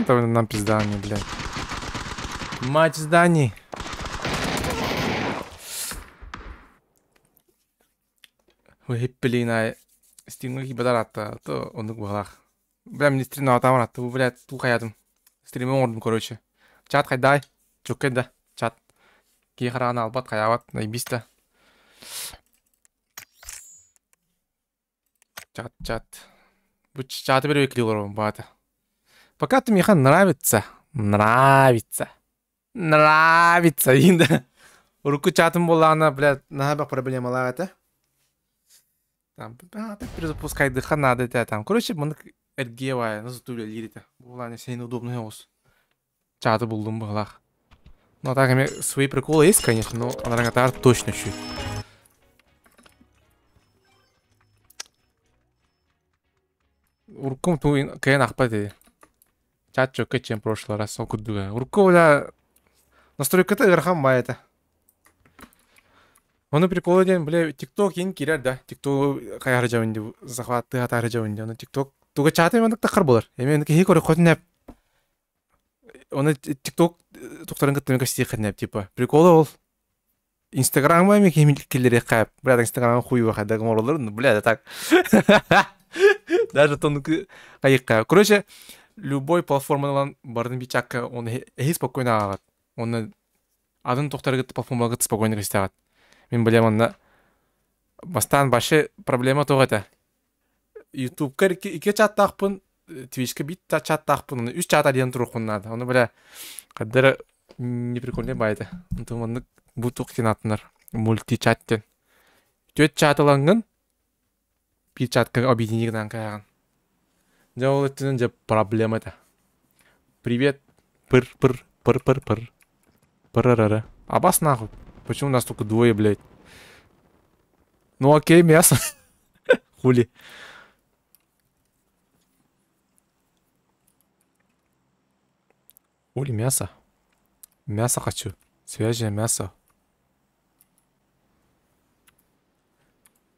Это нам пизда, не, блядь. Мать зданий. Ой, блин, а стимы хибадарата, то он гулах. Бля, мне стрим на там, то, блядь, ту хаятым. Стрим оҥордум, короче. Чат хайдай, чуккай да, чат. Киһи хараҕын албат, хайаабат, наебиста. Чат, чат. Бу чаты бер олоробун баата. Пока ты миэхэ нравится. Нравится. Нравится. Инда. Урукку чатым буоллаҕына, блядь, наһаа бэх проблемалаах этэ. Там, а, перезапускайдыха надо этэ там. Короче, маннык эргиэ баайа, ну зато үлэлиир этэ. Буолааны сен удобный оҕус. Чаты булдум быһылаах. Ну, а так эми свои приколы есть, конечно, но анараҥатаар точно чуть. Уруккум ту кыайан ахпат этэ. Чат чөккө чем прошлый раз ол курдуга. Урукку бля настройката ыарахан баай этэ. Ону приколу диэн, бля, ТикТок иин киирэр да. ТикТок хайаары дьабын дии, захваттыы хатаары дьабын дии. Ону ТикТок туга чаты маннык таххар буолар. Эми киһи көрөххөтүн эп. Ону ТикТок тухтарын кытта көстиэххин эп, типа. Приколу ол. Инстаграмма эми киһи киллэриэххэ. Бля, Инстаграм хуй хайда оҥороллор, ну, бля, так. Даже тонну хайыкка. Короче, любой платформанан барын бичакка он эһи спокойно ааҕат. Оны атын тохтаргыт платформаҕыт спокойно көстөҕөт. Мин билем онно бастаан вообще проблема тоҕо этэ. Ютубка икки чаттаахпын, Твичка биир чаттаахпын, оны үс чат диэн туруохпун наада. Оны бля хаддара не прикольный баайта. Онтон маннык бу туох диэн ааттанар мультичат диэн. Түөрт чат ылаҥҥын биир чатка объедини гынан кайаҕын. Дьэ ол өттүнэн дьэ проблема этэ. Привет. Пыр пыр пыр пыр пыр. Пырарара. Абас нахуй. Почему нас только двое, блядь? Ну окей, мясо. Хули. Хули мясо. Мясо хочу. Свежее мясо.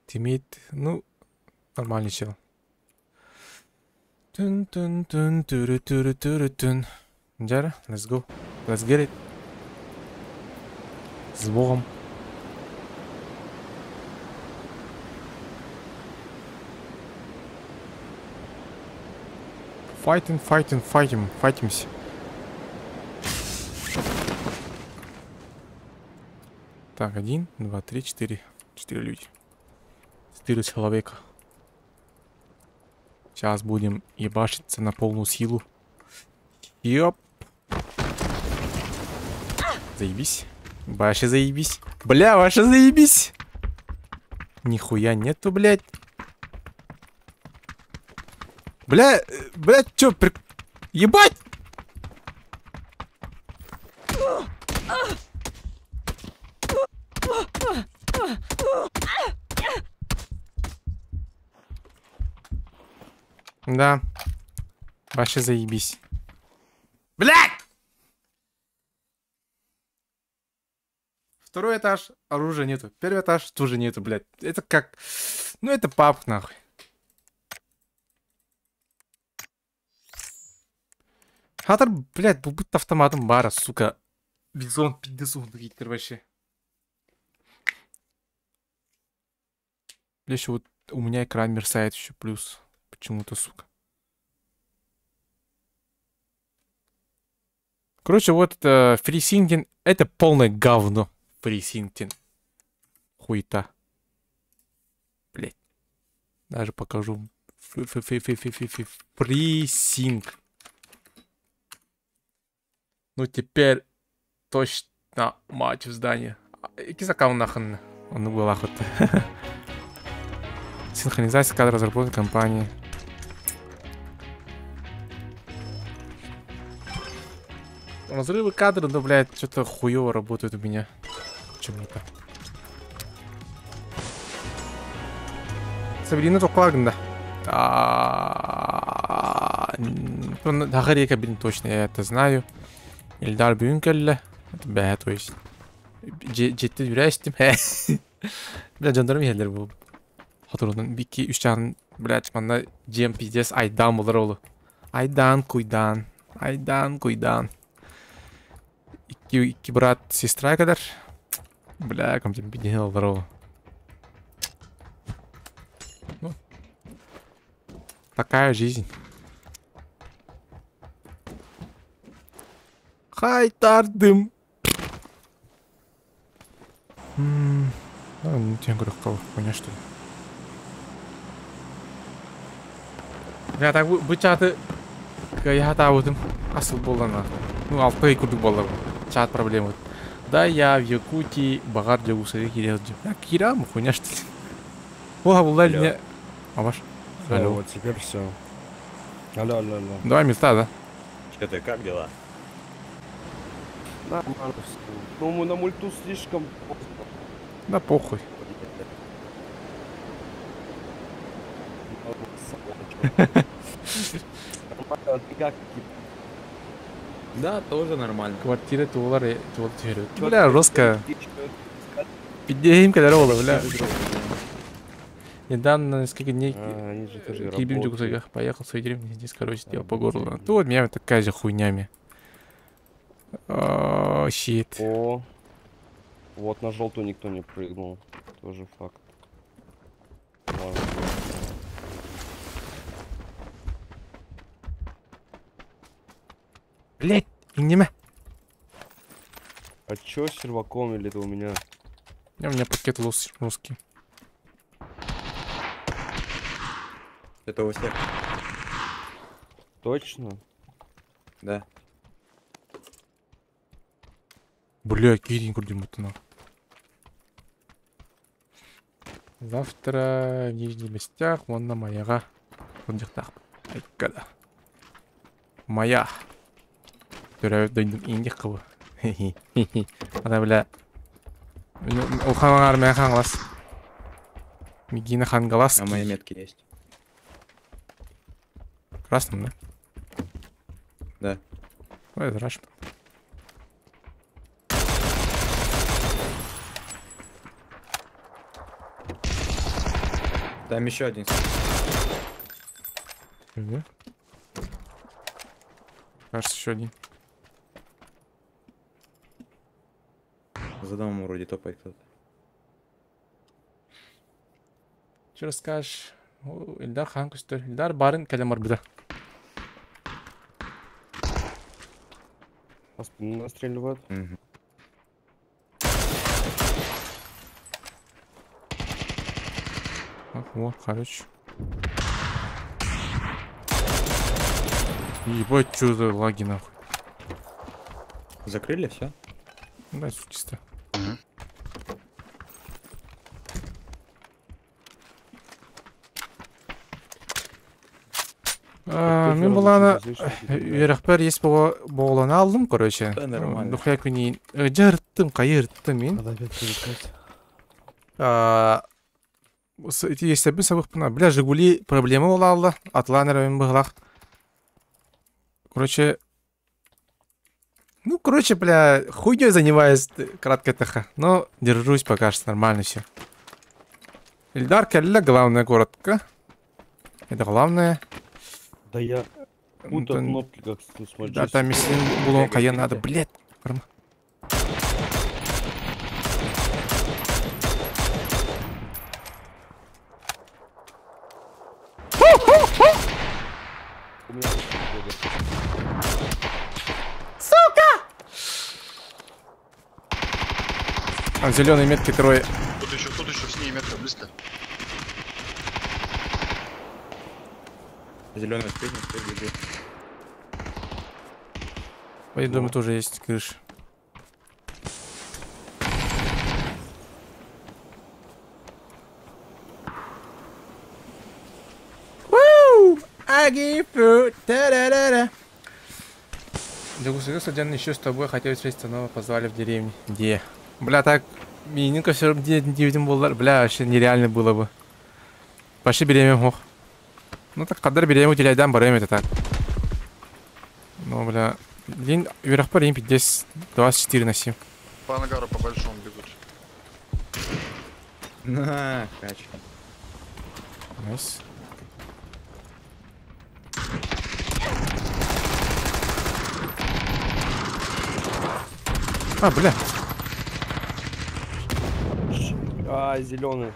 Тиммейт, ну, нормальный чел. Түн түн түн түрү түрү түрү түн. Дьэ, let's go. Let's get it. С Богом. Файтинг, файтинг, файтим, файтимся. Так, один, два, три, четыре. Четыре люди. Четыре человека. Сейчас будем ебашиться на полную силу. Ёп. Заебись. Вообще заебись. Бля, вообще заебись. Нихуя нету, блядь. Бля, бля, чё, при... Ебать! Да. Вообще заебись. Блядь! Второй этаж, оружия нету. Первый этаж тоже нету, блядь. Это как... Ну это пап, нахуй. Хатер, блядь, будто автоматом бара, сука. Бизон, пиздезон, Гитлер вообще. Бля, еще вот у меня экран мерцает еще плюс. Почему-то, сука. Короче, вот это FreeSyncing, это полное говно. FreeSyncing. Хуета. Блять. Даже покажу. FreeSync. Ну теперь точно мать в здании. Кизакау нахрен. Он был охота. Синхронизация кадра разработки компании. Разрывы кадра, ну, блядь, что-то хуёво работает у меня. Почему-то. Сабрина Токлагна. Тахарика, блин, точно, я это знаю. Ильдар Бюнкель. Это Б, то есть. Жетти юрәстим. Бля, жандарм елдер был. Хатырдан бики үч блядь, манна джем пиздец айдан булар олу. Айдан куйдан. Айдан куйдан. Икки брат, сестра кадar. Бля, ком тем пиздец здорово. Ну, такая жизнь. Хайтардым. Ну, я говорю, кого, хуйня, что ли? Бля, так бу чаты я табытым асыл болана. Ну, алты курдук болар. Чат проблемы. Да, я в Якутии багар жагусары кирел. Я кирам, хуйня, что ли? О, булда мне. А ваш? Алло. Вот теперь все. Алло, алло, алло. Давай места, да? Че ты, как дела? Нормально все. Ну, мы на мульту слишком поздно. Да похуй. Да, тоже нормально. Квартира туолар Бля, жестко. Пидеем, когда ролла, бля. Недавно, несколько дней, к поехал в свою деревню, здесь, короче, делал по горлу. Тут у меня такая же хуйнями. О, щит. О, вот на желтую никто не прыгнул. Тоже факт. Ладно. Блять, не А чё с серваком или это у меня? У меня пакет русский. Это у всех. Точно? Да. Бля, кирин курдимутна. Завтра в Нижних Местях, вон на маяга. Айкада. Моя. Төрөөбүт дойдум индик кыбы. Ата бля. Улахан аҥаар мэ Хаҥалас. Мигина Хангалас. А мои метки есть. Красным, да? Да. Ой, это раш. Там еще один. Где? Кажется, еще один. За домом вроде топает кто-то. Че расскажешь? Ильдар хан көстөр. Ильдар барын кэлэн барбыта. По спину настреливают. Так, вот, короче. Ебать, что за лаги нахуй. Закрыли все? Да, всё чисто. Мин булана үөрэхпэр есть боҕолону алдым, короче. Да, нормально. Духуя күнин жырттым, кайырттым мин. Эти есть сабыхпына. Бля, Жигули проблема буолла. Атлан эрэ быһылах. Короче, ну, короче, бля, хуйней занимаюсь, кратко таха. Но держусь пока что, нормально все. Ильдар кэллэ, главное, коротко. Это главное. Да я путаю кнопки, как с Да, там если булон каян надо, блядь. Сука! А зеленые метки трое. Тут еще с ней метка близко. Зеленый спит, бежит. В доме тоже есть крыша. I give you та-да-да-да. Дегусыгы студент еще с тобой хотел встретиться, но позвали в деревню. Где? Бля, так, Мининка все равно не видим был, бля, вообще нереально было бы. Пошли берем ох. Ну так, кадар берем уделяй, барем это так. Ну, бля, день, вверх по 10, 24 на 7. По ангару по большому бегут. На, качка. Nice. А, бля. А, зеленый.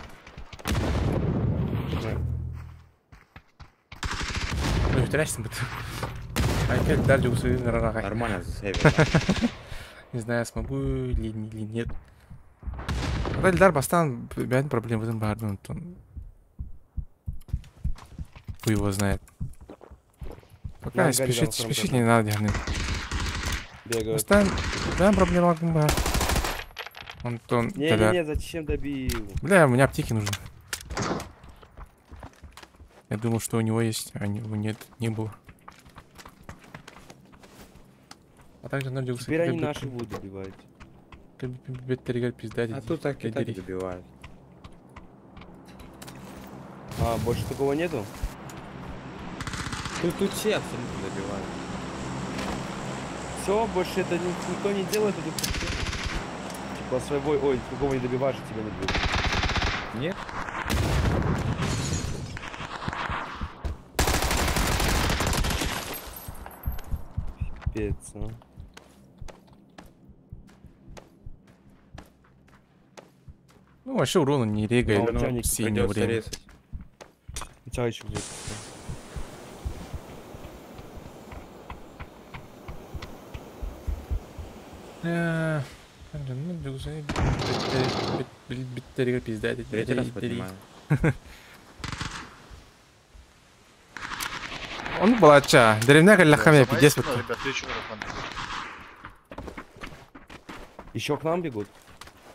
Ну, трясся бы ты. Опять дали усы на рога. Нормально засейвил. Не знаю, смогу или нет. Ильдар бастан, бәйін проблем в этом бардын. Хуй его знает. Пока спешить, спешить не надо, Дианы. Бегают. Бастан, да, проблема бар. Антон, Не-не-не, зачем добил? Бля, у меня аптеки нужны. Я думал, что у него есть, а у него нет, не было. А также надо Теперь они наши будут добивать. А тут так и так добивают. А, больше такого нету? Тут все абсолютно добивают. Все, больше это никто не делает, это типа своего, ой, другого не добиваешь, и тебя не будет. Нет? Пипец, а. Ну, вообще урона не регает, но в синее время. У тебя еще где-то. Третий раз поднимаю. Он балача. Деревня каллахами пиздец. Еще к нам бегут?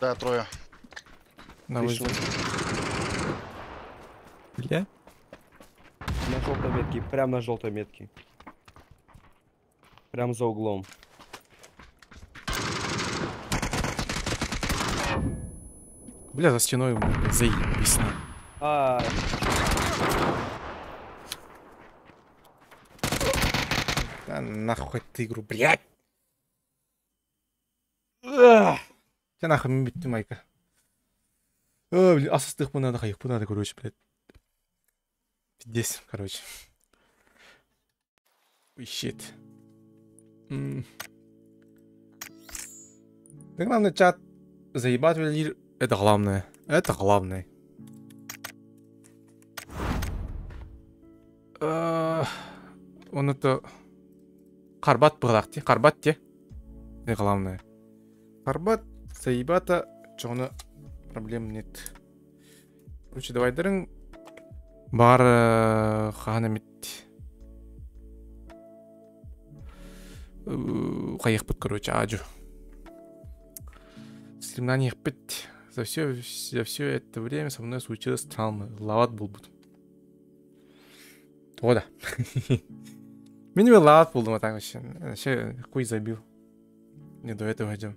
Да, трое. На выжил. Бля. На желтой метке, прям на желтой метке. Прям за углом. Бля, за стеной, блядь, заебись. на. А, Да нахуй ты игру, блядь! Тебя нахуй мин майка. О, блин, асыстых надо, хайых надо, короче, блядь. Пиздец, короче. Ой, shit. Да главное, чат заебать это главное. Это главное. Он это... Карбат быгылак Карбат те. Это главное. Карбат заебата, чоны проблем нет. Короче, давай дырың. Бар ханамит. Кайыкпыт, короче, ажу. Стремнан ехпит. За все это время со мной случилась травма. Лават был буд. О, да. Мен лават булдым, а так вообще. Вообще хуй забил. Не до этого идем.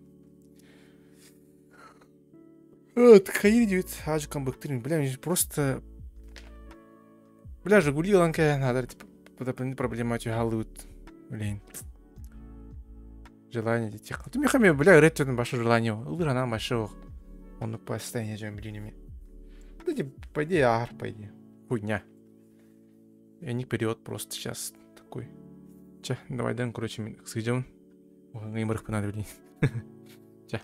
Хайыр диэбит, ажу камбыктырын. Бля, мне просто... Бля, Жигули ланка надо, типа, проблема халут. Блин. Желание тех. Ты мехами, бля, рэттен башы желание. Ылыр она башы Он постоянно жем блин. Да, типа, по идее, ар, по идее. Хуйня. Я не период просто сейчас такой. Че, давай, дан, короче, сойдем. Ой, надо, блин. Че.